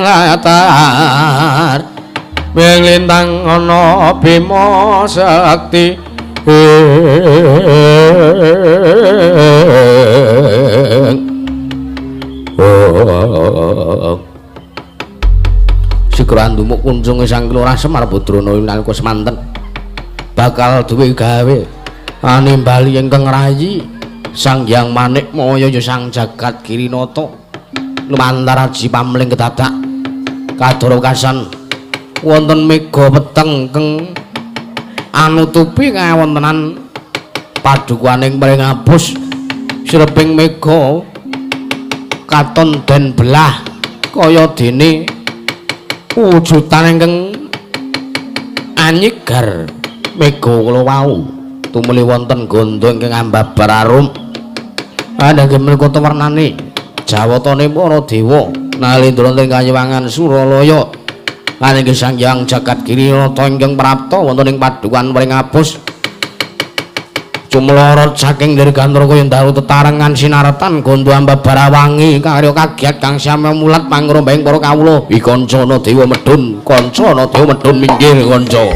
latar lintang ana Bima Sakti. Sigra ndumuk kunjunge Sang Lurah Semar Budrana nalika semanten bakal duwe gawe animbali ingkang rayi Sang Hyang Manikmaya ya Sang Jagat Girinata lumantar aji pamling kedadak kadara kasan wonten mega peteng keng anutupi kawontenan padukuhaning Pringapus. Sreping mega katon den belah kaya dene wujudan ingkang anyigar mega kula wau tumuli wonten gandha ingkang ambabar arum. Andhangge menika wernane jawatane para dewa nalindra ing kayiwangan Suralaya lan inggih Sang Hyang Jagat Girinata ingkang prapta wonten ing padukuhan Pringapus. Cumlorot saking dirgantara kaya dalu tetarengan sinaretan gandha ambabar wangi karya kagiat kang samya mulat pangrombaing para kawula. Kancana dewa medhun, kancana dewa medhun minggir kanca.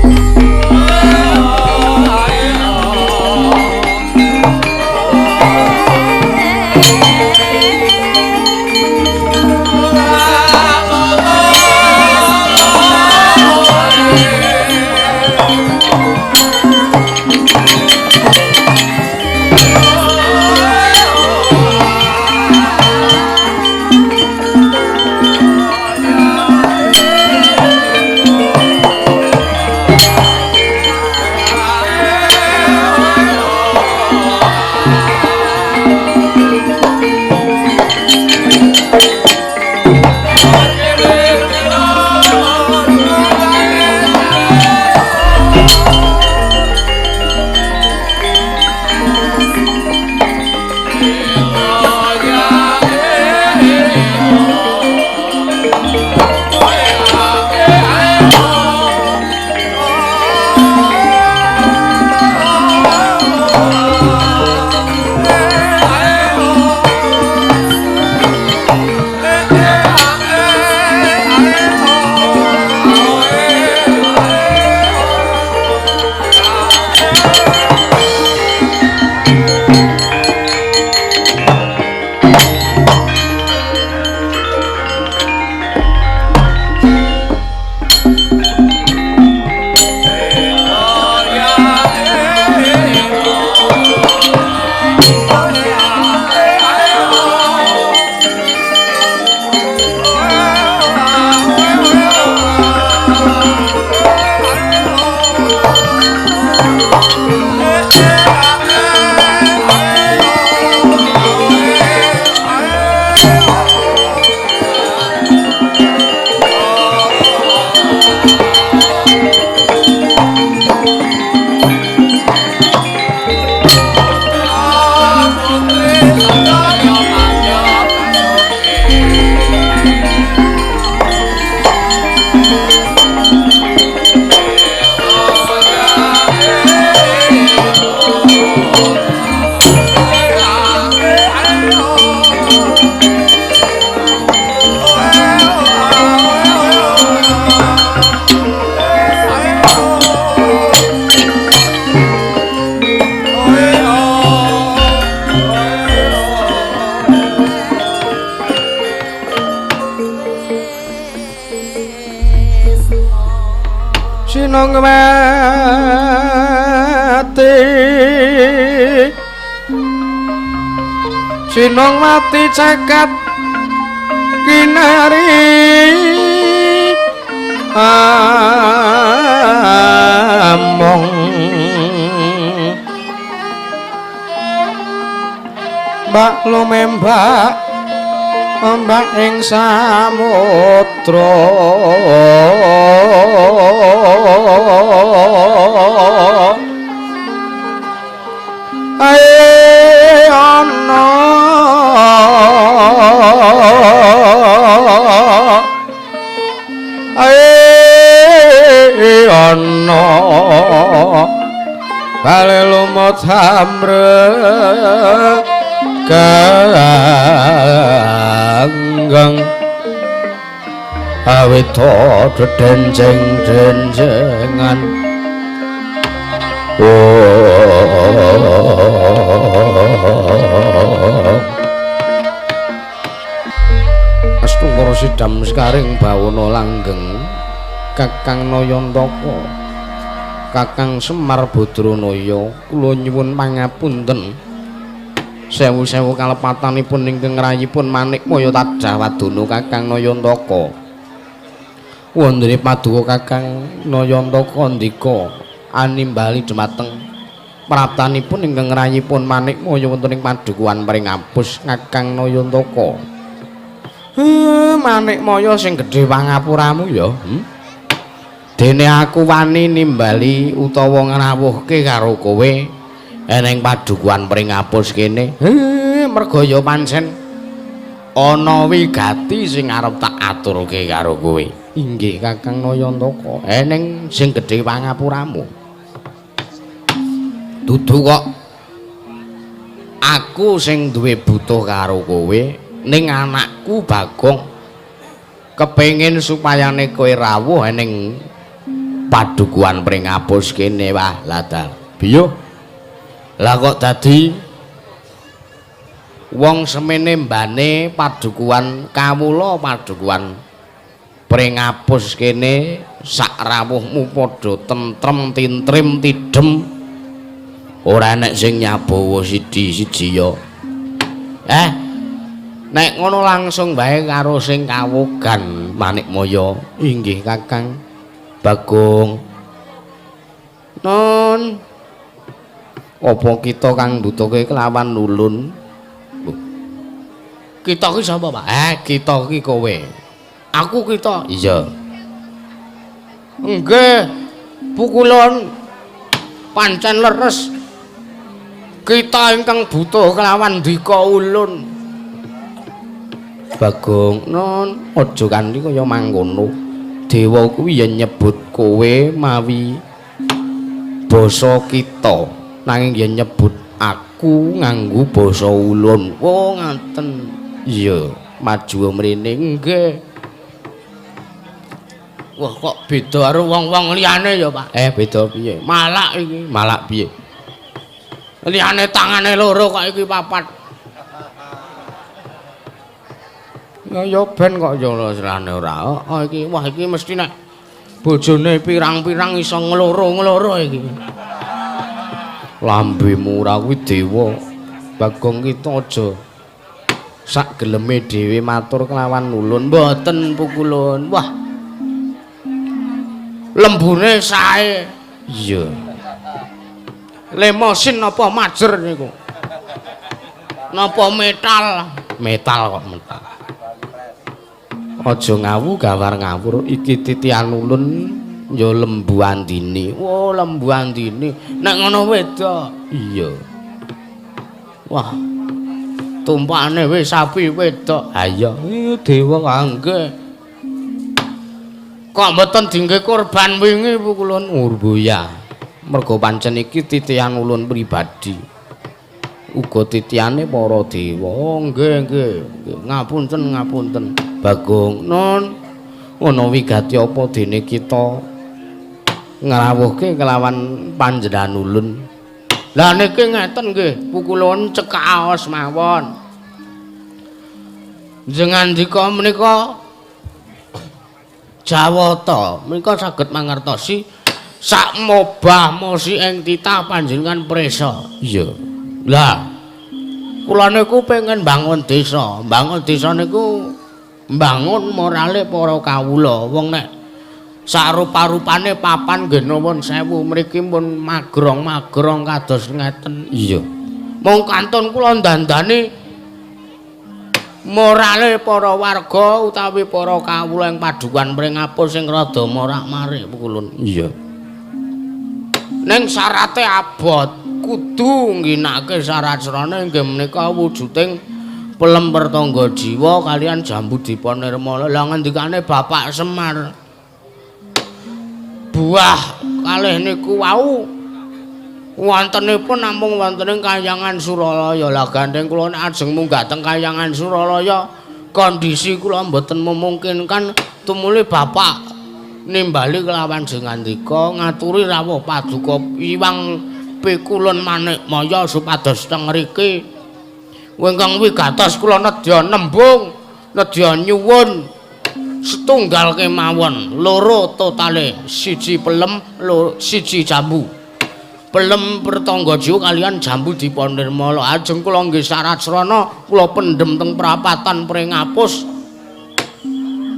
Sinungwati Sinungwati cakat kinari among mbak lumembak ombak ing samudra ae ana ae ana bale lumut hamre ganggang awit dedenceng-dencengan. Astungkara sidam sekaring bawana langgeng Kakang Nayantaka Kakang Semar Badranaya kula nyuwun pangapunten sewu-sewu kalepatanipun ingkang rayipun Manikmaya tadah wadana Kakang Nayantaka. Wondene paduka Kakang Nayantaka ndika animbali dhumateng praptanipun ingkang rayipun Manikmaya wonten ing padukuhan Pringapus Kakang Nayantaka. Manikmaya sing gedhe pangapuramu ya. Dene aku wani nimbali utawa ngrawuhke karo kowe eneng padukuhan Pringapus kene. Merga ya pancen ana wigati sing arep tak aturke karo kowe. Inggih Kakang Nayantaka, eneng sing gedhe pangapuramu. Dudu kok aku sing duwe butuh karo kowe, ning anakku Bagong kepengin supayane kowe rawuh eneng padukuhan Pringapus kene. Wah, ladal. Biyuh. Lah kok dadi wong semene mbane padukuhan kawula padukuhan Pringapus kene sak rawuhmu padha tentrem tintrim tidem ora enek sing nyabawa siji-siji ya. Nek ngono langsung wae karo sing kawogan Manikmaya. Inggih Kakang Bagong. Non apa kita kang mbutuhke kelawan ulun? Kita ki sapa, Pak? Kita ki kowe. Aku kita. Iya. Nggih. Pukulun pancen leres. Kita ingkang butuh kelawan ndika ulun. Bagong, non aja kanthi kaya mangkono. Dewa kuwi ya nyebut kowe mawi basa kita, nanging ya nyebut aku nganggo basa ulun. Oh, ngaten. Iya, maju mrene. Nggih. Wah, kok beda karo wong-wong liyane ya, Pak? Beda piye? Malak iki. Malak piye? Liyane tangane loro kok iki papat. Ya ya ben kok ya serane ora. Oh iki, wah iki mesti nek bojone pirang-pirang iso ngloro-ngloro iki. Lambemu ora kuwi dewa. Bagong kita aja sak geleme dhewe matur kelawan ulun. Mboten pukulun. Wah. Lembune sae. Iya. Lemosin napa majer niku? Napa metal? Metal kok metal. Aja ngawu gawar ngawur iki titian ulun ya Lembu Andini. Oh, Lembu Andini. Nek ngono wedok. Iya. Wah. Tumpakane wis sapi wedok. Ha iya, dewa kangge. Kok mboten dingge korban wingi pukulun urbuya. Mergo pancen iki titian ulun pribadi. Uga titiane para dewa. Oh, nggih, nggih. Ngapunten, ngapunten. Bagong, non ngono wigati apa dene kita ngrawuhke kelawan panjenengan ulun. Lah niki ngeten nggih, pukulun cekaos mawon. Jenengan ndika menika Jawata, menika saged mangertosi Sak mobah mosi ing titah panjenengan prisa. Iya. Lah kula niku pengen bangun desa. Bangun desa niku mbangun morale para kawula. Wong nek sarupa-rupane papan nggih nuwun sewu mriki pun magrong-magrong kados ngeten. Iya. Mung kantun kula dandani morale para warga utawi para kawula ing padukan Pringapus sing rada morak-marik pukulun. Iya. Ning syarate abot, kudu ngginake syarat srana inggih menika wujuding pelem pertangga jiwa kalian jambu dipa nirmala. Lah ngendikane Bapak Semar, buah kalih niku wau wontenipun namung wonten ing Kahyangan Suralaya. Lah gandeng kula nek ajeng munggah teng Kahyangan Suralaya, kondisi kula mboten memungkinkan tumuli Bapak nimbali kelawan jengandika ngaturi rawuh paduka Iwang Pikulun Manikmaya supados teng mriki ingkang wigatos kula nedya nembung, nedya nyuwun setunggal kemawon, loro totale, siji pelem, siji jambu. Pelem pertangga jiwa kalian jambu dipa nirmala. Ajeng kula nggih syarat srana kula pendhem teng prapatan Pringapus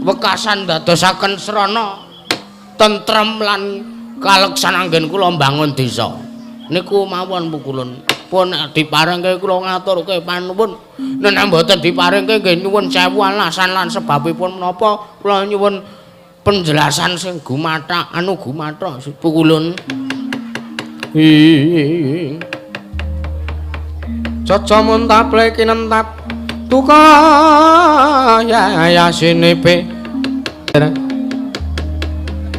wekasan dadosaken srana tentrem lan kaleksan anggen kula mbangun desa. Niku mawon pukulun. Pun diparengke kula ngaturke panuwun. Nek mboten diparengke nggih nyuwun sewu alasan lan sebabipun menapa kula nyuwun penjelasan sing gumathak anu gumathok pukulun. Caca muntaple kinentap tuka ya yasinipe.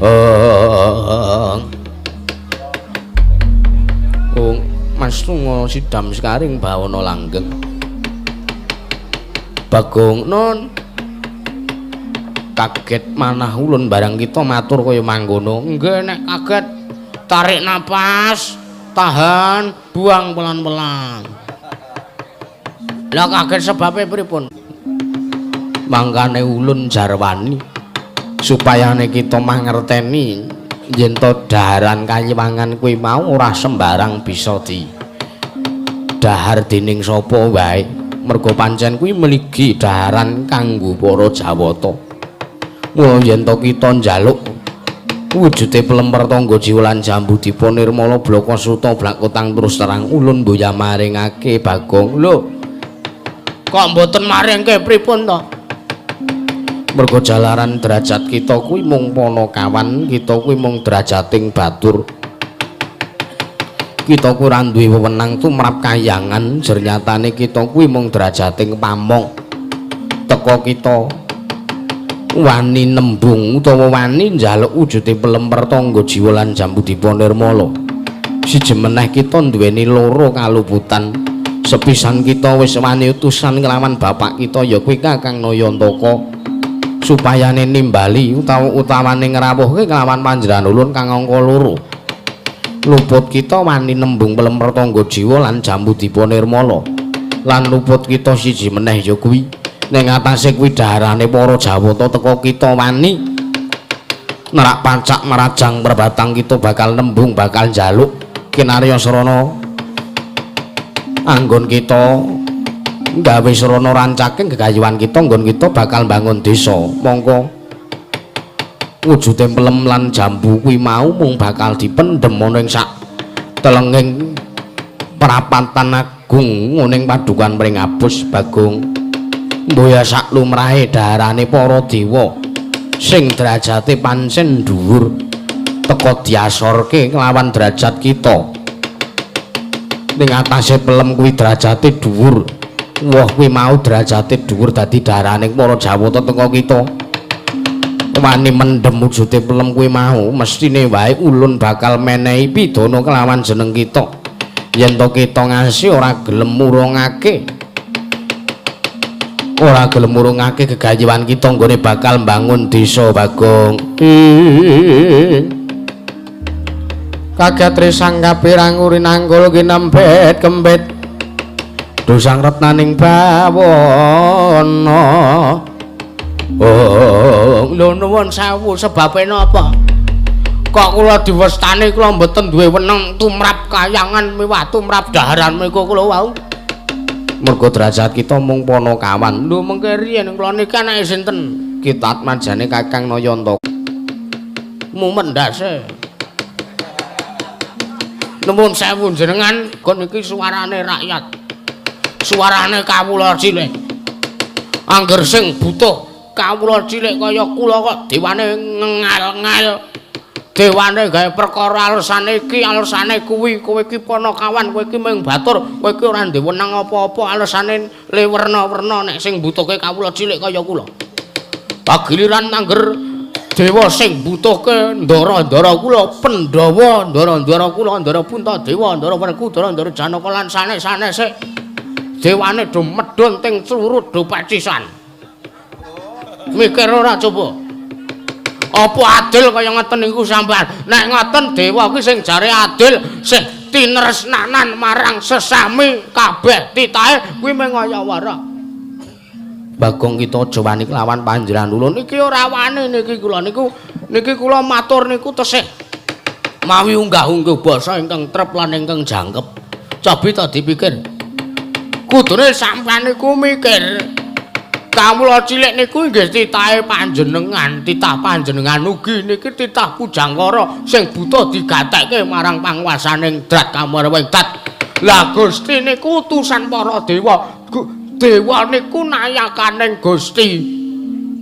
Oh, Mas Tungo sidam sekaring bawana langgeng. Bagong nun kaget manah ulun barang kita matur kaya mangkono. Nggih nek kaget tarik napas, tahan, buang pelan-pelan. Lah kaget sebabe pripun? Mangkane ulun jarwani supayane kita mangerteni yen to daharan kayiwangan kuwi mau ora sembarang bisa di dahar dening sapa wae. Mergo pancen kuwi mligi daharan kanggo para Jawata. Mula yen to kita njaluk wujude pelem pertangga jiwa lan jambu dipa nirmala blaka suta blakotang terus terang ulun mboya maringake Bagong. Lho kok mboten maringke pripun to? Mergo jalaran derajat kita kuwi mung panakawan, kita kuwi mung derajating batur. Kita kuwi ora duwe wewenang tumrap kahyangan, jernyatane kita kuwi mung derajating pamong. Teka kita wani nembung utawa wani njaluk wujude pelem pertangga jiwa lan jambu dipa nirmala. Siji meneh kita duweni loro kaluputan. Sepisan kita wis wani utusan kelawan bapak kita ya kuwi Kakang Nayantaka supayane nimbali utawa utawane ngrawuhke kelawan panjenengan ulun kang angka loro. Luput kita wani nembung pelem pertangga jiwa lan jambu dipa nirmala. Lan luput kita siji meneh ya kuwi ning atase kuwi daharane para Jawata teka kita wani nerak pancak marajang perbatang kita bakal nembung bakal njaluk kinarya srana anggon kita gawe srana rancake gegayuhan kita nggon kita bakal bangun desa. Mongko wujude pelem lan jambu kuwi mau mung bakal dipendhem ana ing sak telenging prapatan agung ning padukan Pringapus. Bagong mboya sak lumrahe daharane para dewa sing derajate pancen dhuwur teka diasorke kelawan derajat kita. Ning atase pelem kuwi derajate dhuwur, woh kuwi mau derajate dhuwur dadi daharane para Jawata teka kita wani mendhem wujude pelem kuwi mau mestine wae ulun bakal menehi pidana kelawan jeneng kita yen to kita ngasih ora gelem murungake gegayuhan kita nggone bakal mbangun desa. Bagong kaget risang kapirang urinanggul kinempit kempit dosang retnaning bawana. Oh, lho nuwun sewu sebabe napa? Kok kula diwestani kula mboten duwe wenang tumrap kayangan miwah tumrap daharan menika kula wau. Mergo derajat kita mung panakawan. Lho mengke riyen kula niki anake sinten? Kita Atmajane Kakang Nayanta. Mumet ndase. Nuwun sewu jenengan, kon niki suarane rakyat. Suarane kawula cilik. Angger sing butuh kawula cilik kaya kula kok dewane ngengal-ngal. Dewane gawe perkara alesane iki, alesane kuwi, kowe iki panakawan, kowe iki mung batur, kowe iki ora ndek wenang apa-apa, alesane le werna-werna nek sing mbutuhke kawula cilik kaya kula. Pagiliran angger dewa sing mbutuhke ndara-ndara kula, Pandhawa, ndara-ndara kula, Ndara Puntadewa, Ndara Werkudara, Ndara Janaka lan sanes-sanese. Dewane do medhun ting slurut do pacisan. Mikir ora coba. Apa adil kaya ngeten niku sampean? Nek ngoten dewa kuwi sing jare adil, sing tinresnanan marang sesami kabeh titahe kuwi mung kaya wara. Bagong kita aja wani kelawan panjenengan ulun. Iki ora wani niki kula niku, niki kula matur niku tesih mawi unggah-ungguh basa ingkang trep lan ingkang jangkep. Cobi ta dipikir. Kudune sampean niku mikir. Kawula cilik niku nggih titahe panjenengan, titah panjenengan ugi niki titah Pujangkara sing buta digatekke marang panguwasaning Drat Kamarwing Dat. Lah Gusti niku utusan para dewa. Dewa niku nayakaning Gusti.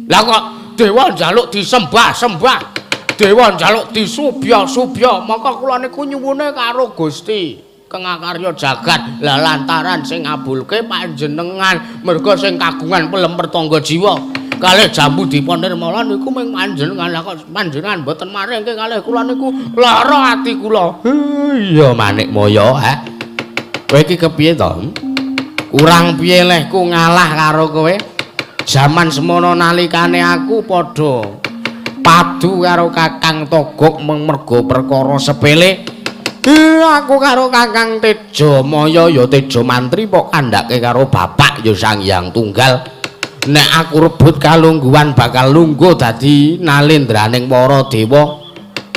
Lah kok dewa njaluk disembah-sembah, dewa njaluk disubya-subya, maka kula niku nyuwune karo Gusti Kengakarya jagat. Lah lantaran sing ngabulke panjenengan, merga sing kagungan pelem pertangga jiwa kalih jambu dipa nirmala niku mung panjenengan. Lah kok panjenengan mboten maringke kalih kula niku lara ati kula. Iya Manikmaya, ha. Kowe iki kepiye to? Kurang piye lehku ngalah karo kowe? Jaman semono nalikane aku padha padu karo Kakang Togok mung merga perkara sepele. Aku karo Kakang Tejamaya ya Tejamantri pok kandhake karo bapak ya Sang Hyang Tunggal. Nek aku rebut kalungguhan bakal lungguh dadi nalendraning para dewa.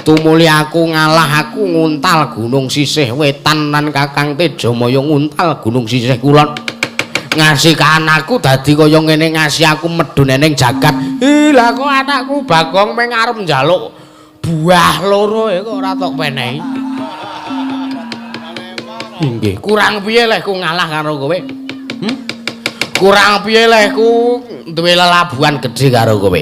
Tumuli aku ngalah, aku nguntal gunung sisih wetan lan Kakang Tejamaya nguntal gunung sisih kulon. Ngasih anakku dadi kaya ngene, ngasih aku medhun ning jagat. Lah kok anakku Bagong mung arep njaluk buah loro kok ora tok penehi. Inggih, kurang piye lehku ngalah karo kowe? Kurang piye lehku duwe lelabuhan gedhe karo kowe?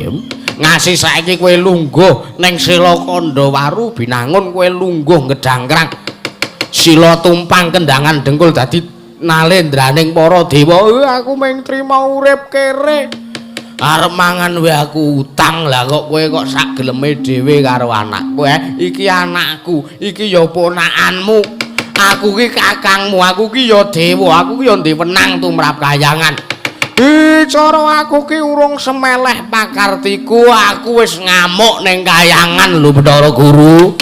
Ngasih saiki kowe lungguh ning Sela Kandhawaru Binangun, kowe lungguh ngedangkrang. Sila tumpang kendangan dengkul dadi nalendraning para dewa. Aku mung trima urip kere. Arep mangan wae aku utang. Lah kok kowe kok sak geleme dhewe karo anakku? Iki anakku, iki ya ponakanmu. Aku ki kakangmu, aku ki ya dewa, aku ki ya ndek wenang tumrap kayangan. Cara aku ki urung semeleh pakartiku, aku wis ngamuk ning kayangan lho Bathara Guru.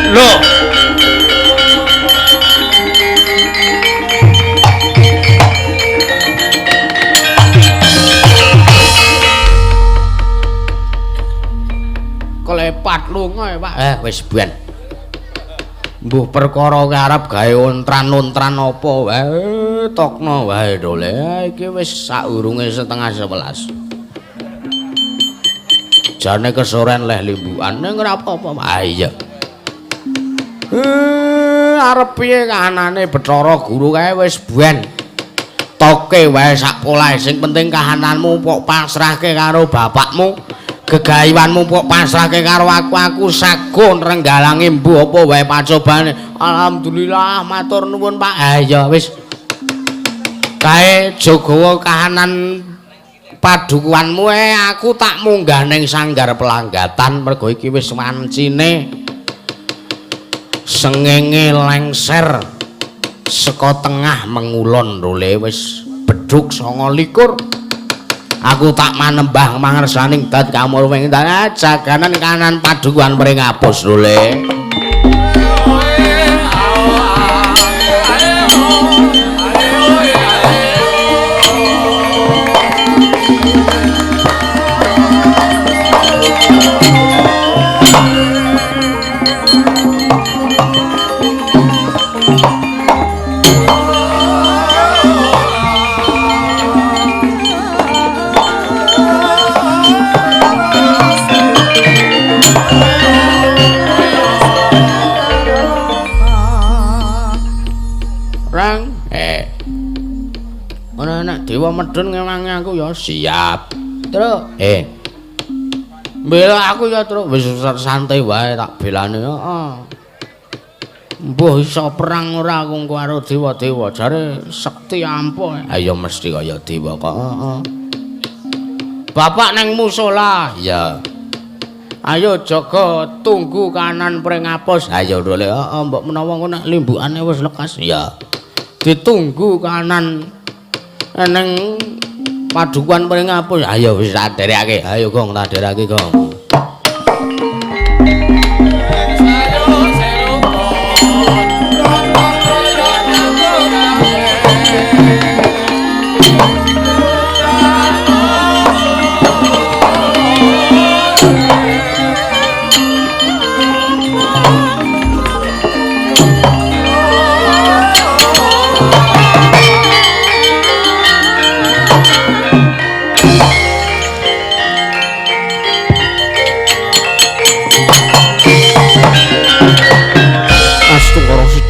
Lho. Klepat lunga ya, Pak. Wis ben. Mbuh perkara arep gawe ontran-ontran apa wae, tokno wae dole. Iki wis saurunge 10:30. Jane kesoren leh limbukan ning ora apa-apa. Ah iya. Arep piye kahanane Bathara Guru kae wis ben. Toke wae sak polahe, sing penting kahananmu pok pasrahke karo bapakmu. Gegayuanmu pok pasrahke karo aku, aku sago nrenggalangi mbuh apa wae pacobane. Alhamdulillah matur nuwun Pak. Ha iya wis. Kae jogowo kahanan padukuanmu aku tak munggah ning sanggar pelanggatan mergo iki wis wancine sengenge lengser saka tengah mengulon role wis bedhug 29. Aku tak manembah mangersaning dat kamurwing jaganan kanan padukuhan Pringapus role. Ora nek dewa medhun ngewangi aku ya siap. Truk. Bela aku ya, Truk. Wis santai wae tak belane, heeh. Mbuh iso perang ora aku karo dewa-dewa, jare sekti ampuh. Ayo mesti kaya dewa kok, heeh. Bapak nang musala. Iya. Ayo jaga tunggu kanan pring apus. Ayo ndole, heeh, mbok menawa engko nek limbukane wis lekas. Iya. Ditunggu kanan neng padukuan pring apus. Ayo wis tak derekake. Ayo Gong, tak derekake Gong.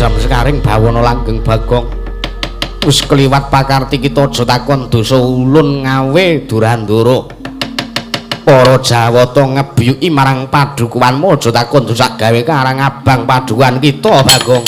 Sekaring bawana langgeng Bagong wis kliwat pakarti kita aja takon dosa ulun ngawe Durandara para Jawata ngebiyuki marang padukuhanmu aja takon dosa gawe karang abang padukuhan kita Bagong.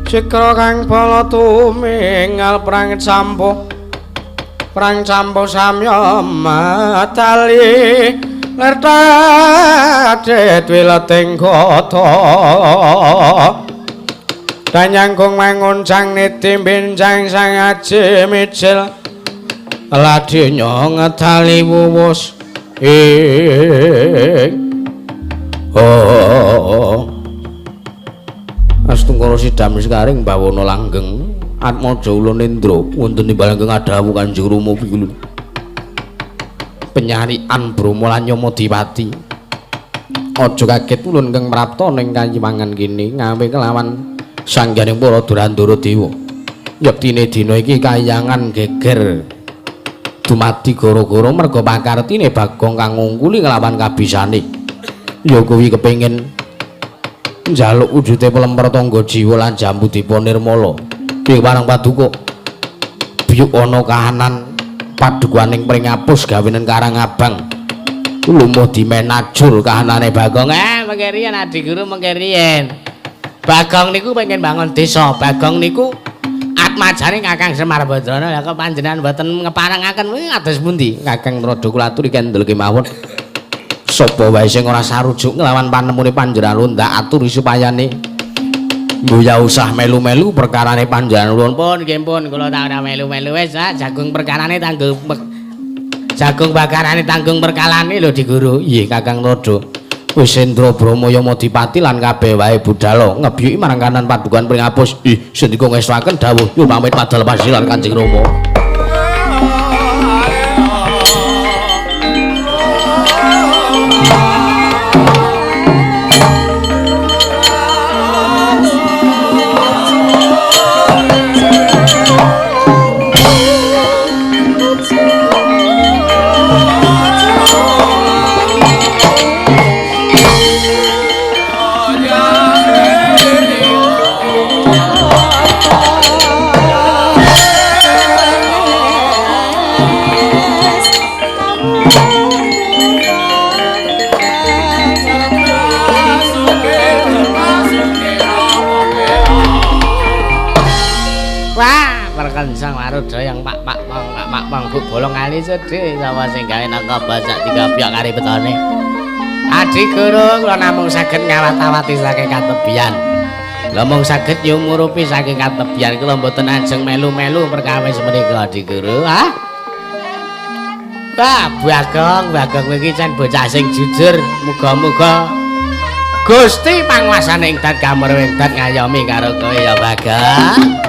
Cikra kang bala tumingal perang campuh samya matali ler tadhet wileting kota danyangkung manguncang niti benjang sang aji mijil ladinya ngetali wuwus ing oh Astungkara sidam sekaring bawana langgeng Atmaja Ulun Indra wonten ing langgeng adhawuh Kanjeng Rama piyulun penyarian Brahma lan Yama Dipati. Aja kaget ulun kang prapta ning kayiwangan kene ngawe kelawan sangganing para Durandara dewa. Yektine dina iki kayangan geger dumadi gara-gara merga pakartine Bagong kang ngungkuli kelawan kabisane. Ya kuwi kepengin njaluk wujude pelemper tangga jiwa lan jambu dipa nirmala. Piye parang paduka biyuk ana kahanan padukuhaning pring apus gawenen karang abang. Lumuh dimenajur kahanane Bagong. Mengke riyen Adi Guru mengke riyen. Bagong niku pengen bangun desa. Bagong niku atmajane Kakang Semar Badrana. Lah kok panjenengan mboten ngeparengaken kuwi kados pundi? Kakang Narada kula aturi kendel kemawon. Sapa wae sing ora sarujuk nglawan panemune panjenengan ndak aturi supayane mbuya usah melu-melu perkarane panjenengan ulun. Pun nggih pun kula tak ora melu-melu wis jagung perkarane tanggung jagung bakarane tanggung perkalane lho Di Guru. Nggih Kakang Narada. Wis Endra Brama Yamadipati lan kabeh wae budala ngebyuki marang kanan padukan pringapus. Ih sendika ngestuaken dawuh nyuwun pamit padal pasilan Kanjeng Rama. Kencang waruda yang pak pak pong pak pak pong bu bolong kali sedih sapa sing gawe nangka basak digabyok kari betone. Adi Guru kula namung saged ngawat-awati saking katebian. Lha mung saged nyumurupi saking katebian kula mboten ajeng melu-melu perkawis menika Adi Guru. Ah. Wah, Bagong, Bagong iki jan bocah sing jujur. Muga-muga Gusti panguasane ing dat kamurwing dat ngayomi karo kowe ya Bagong.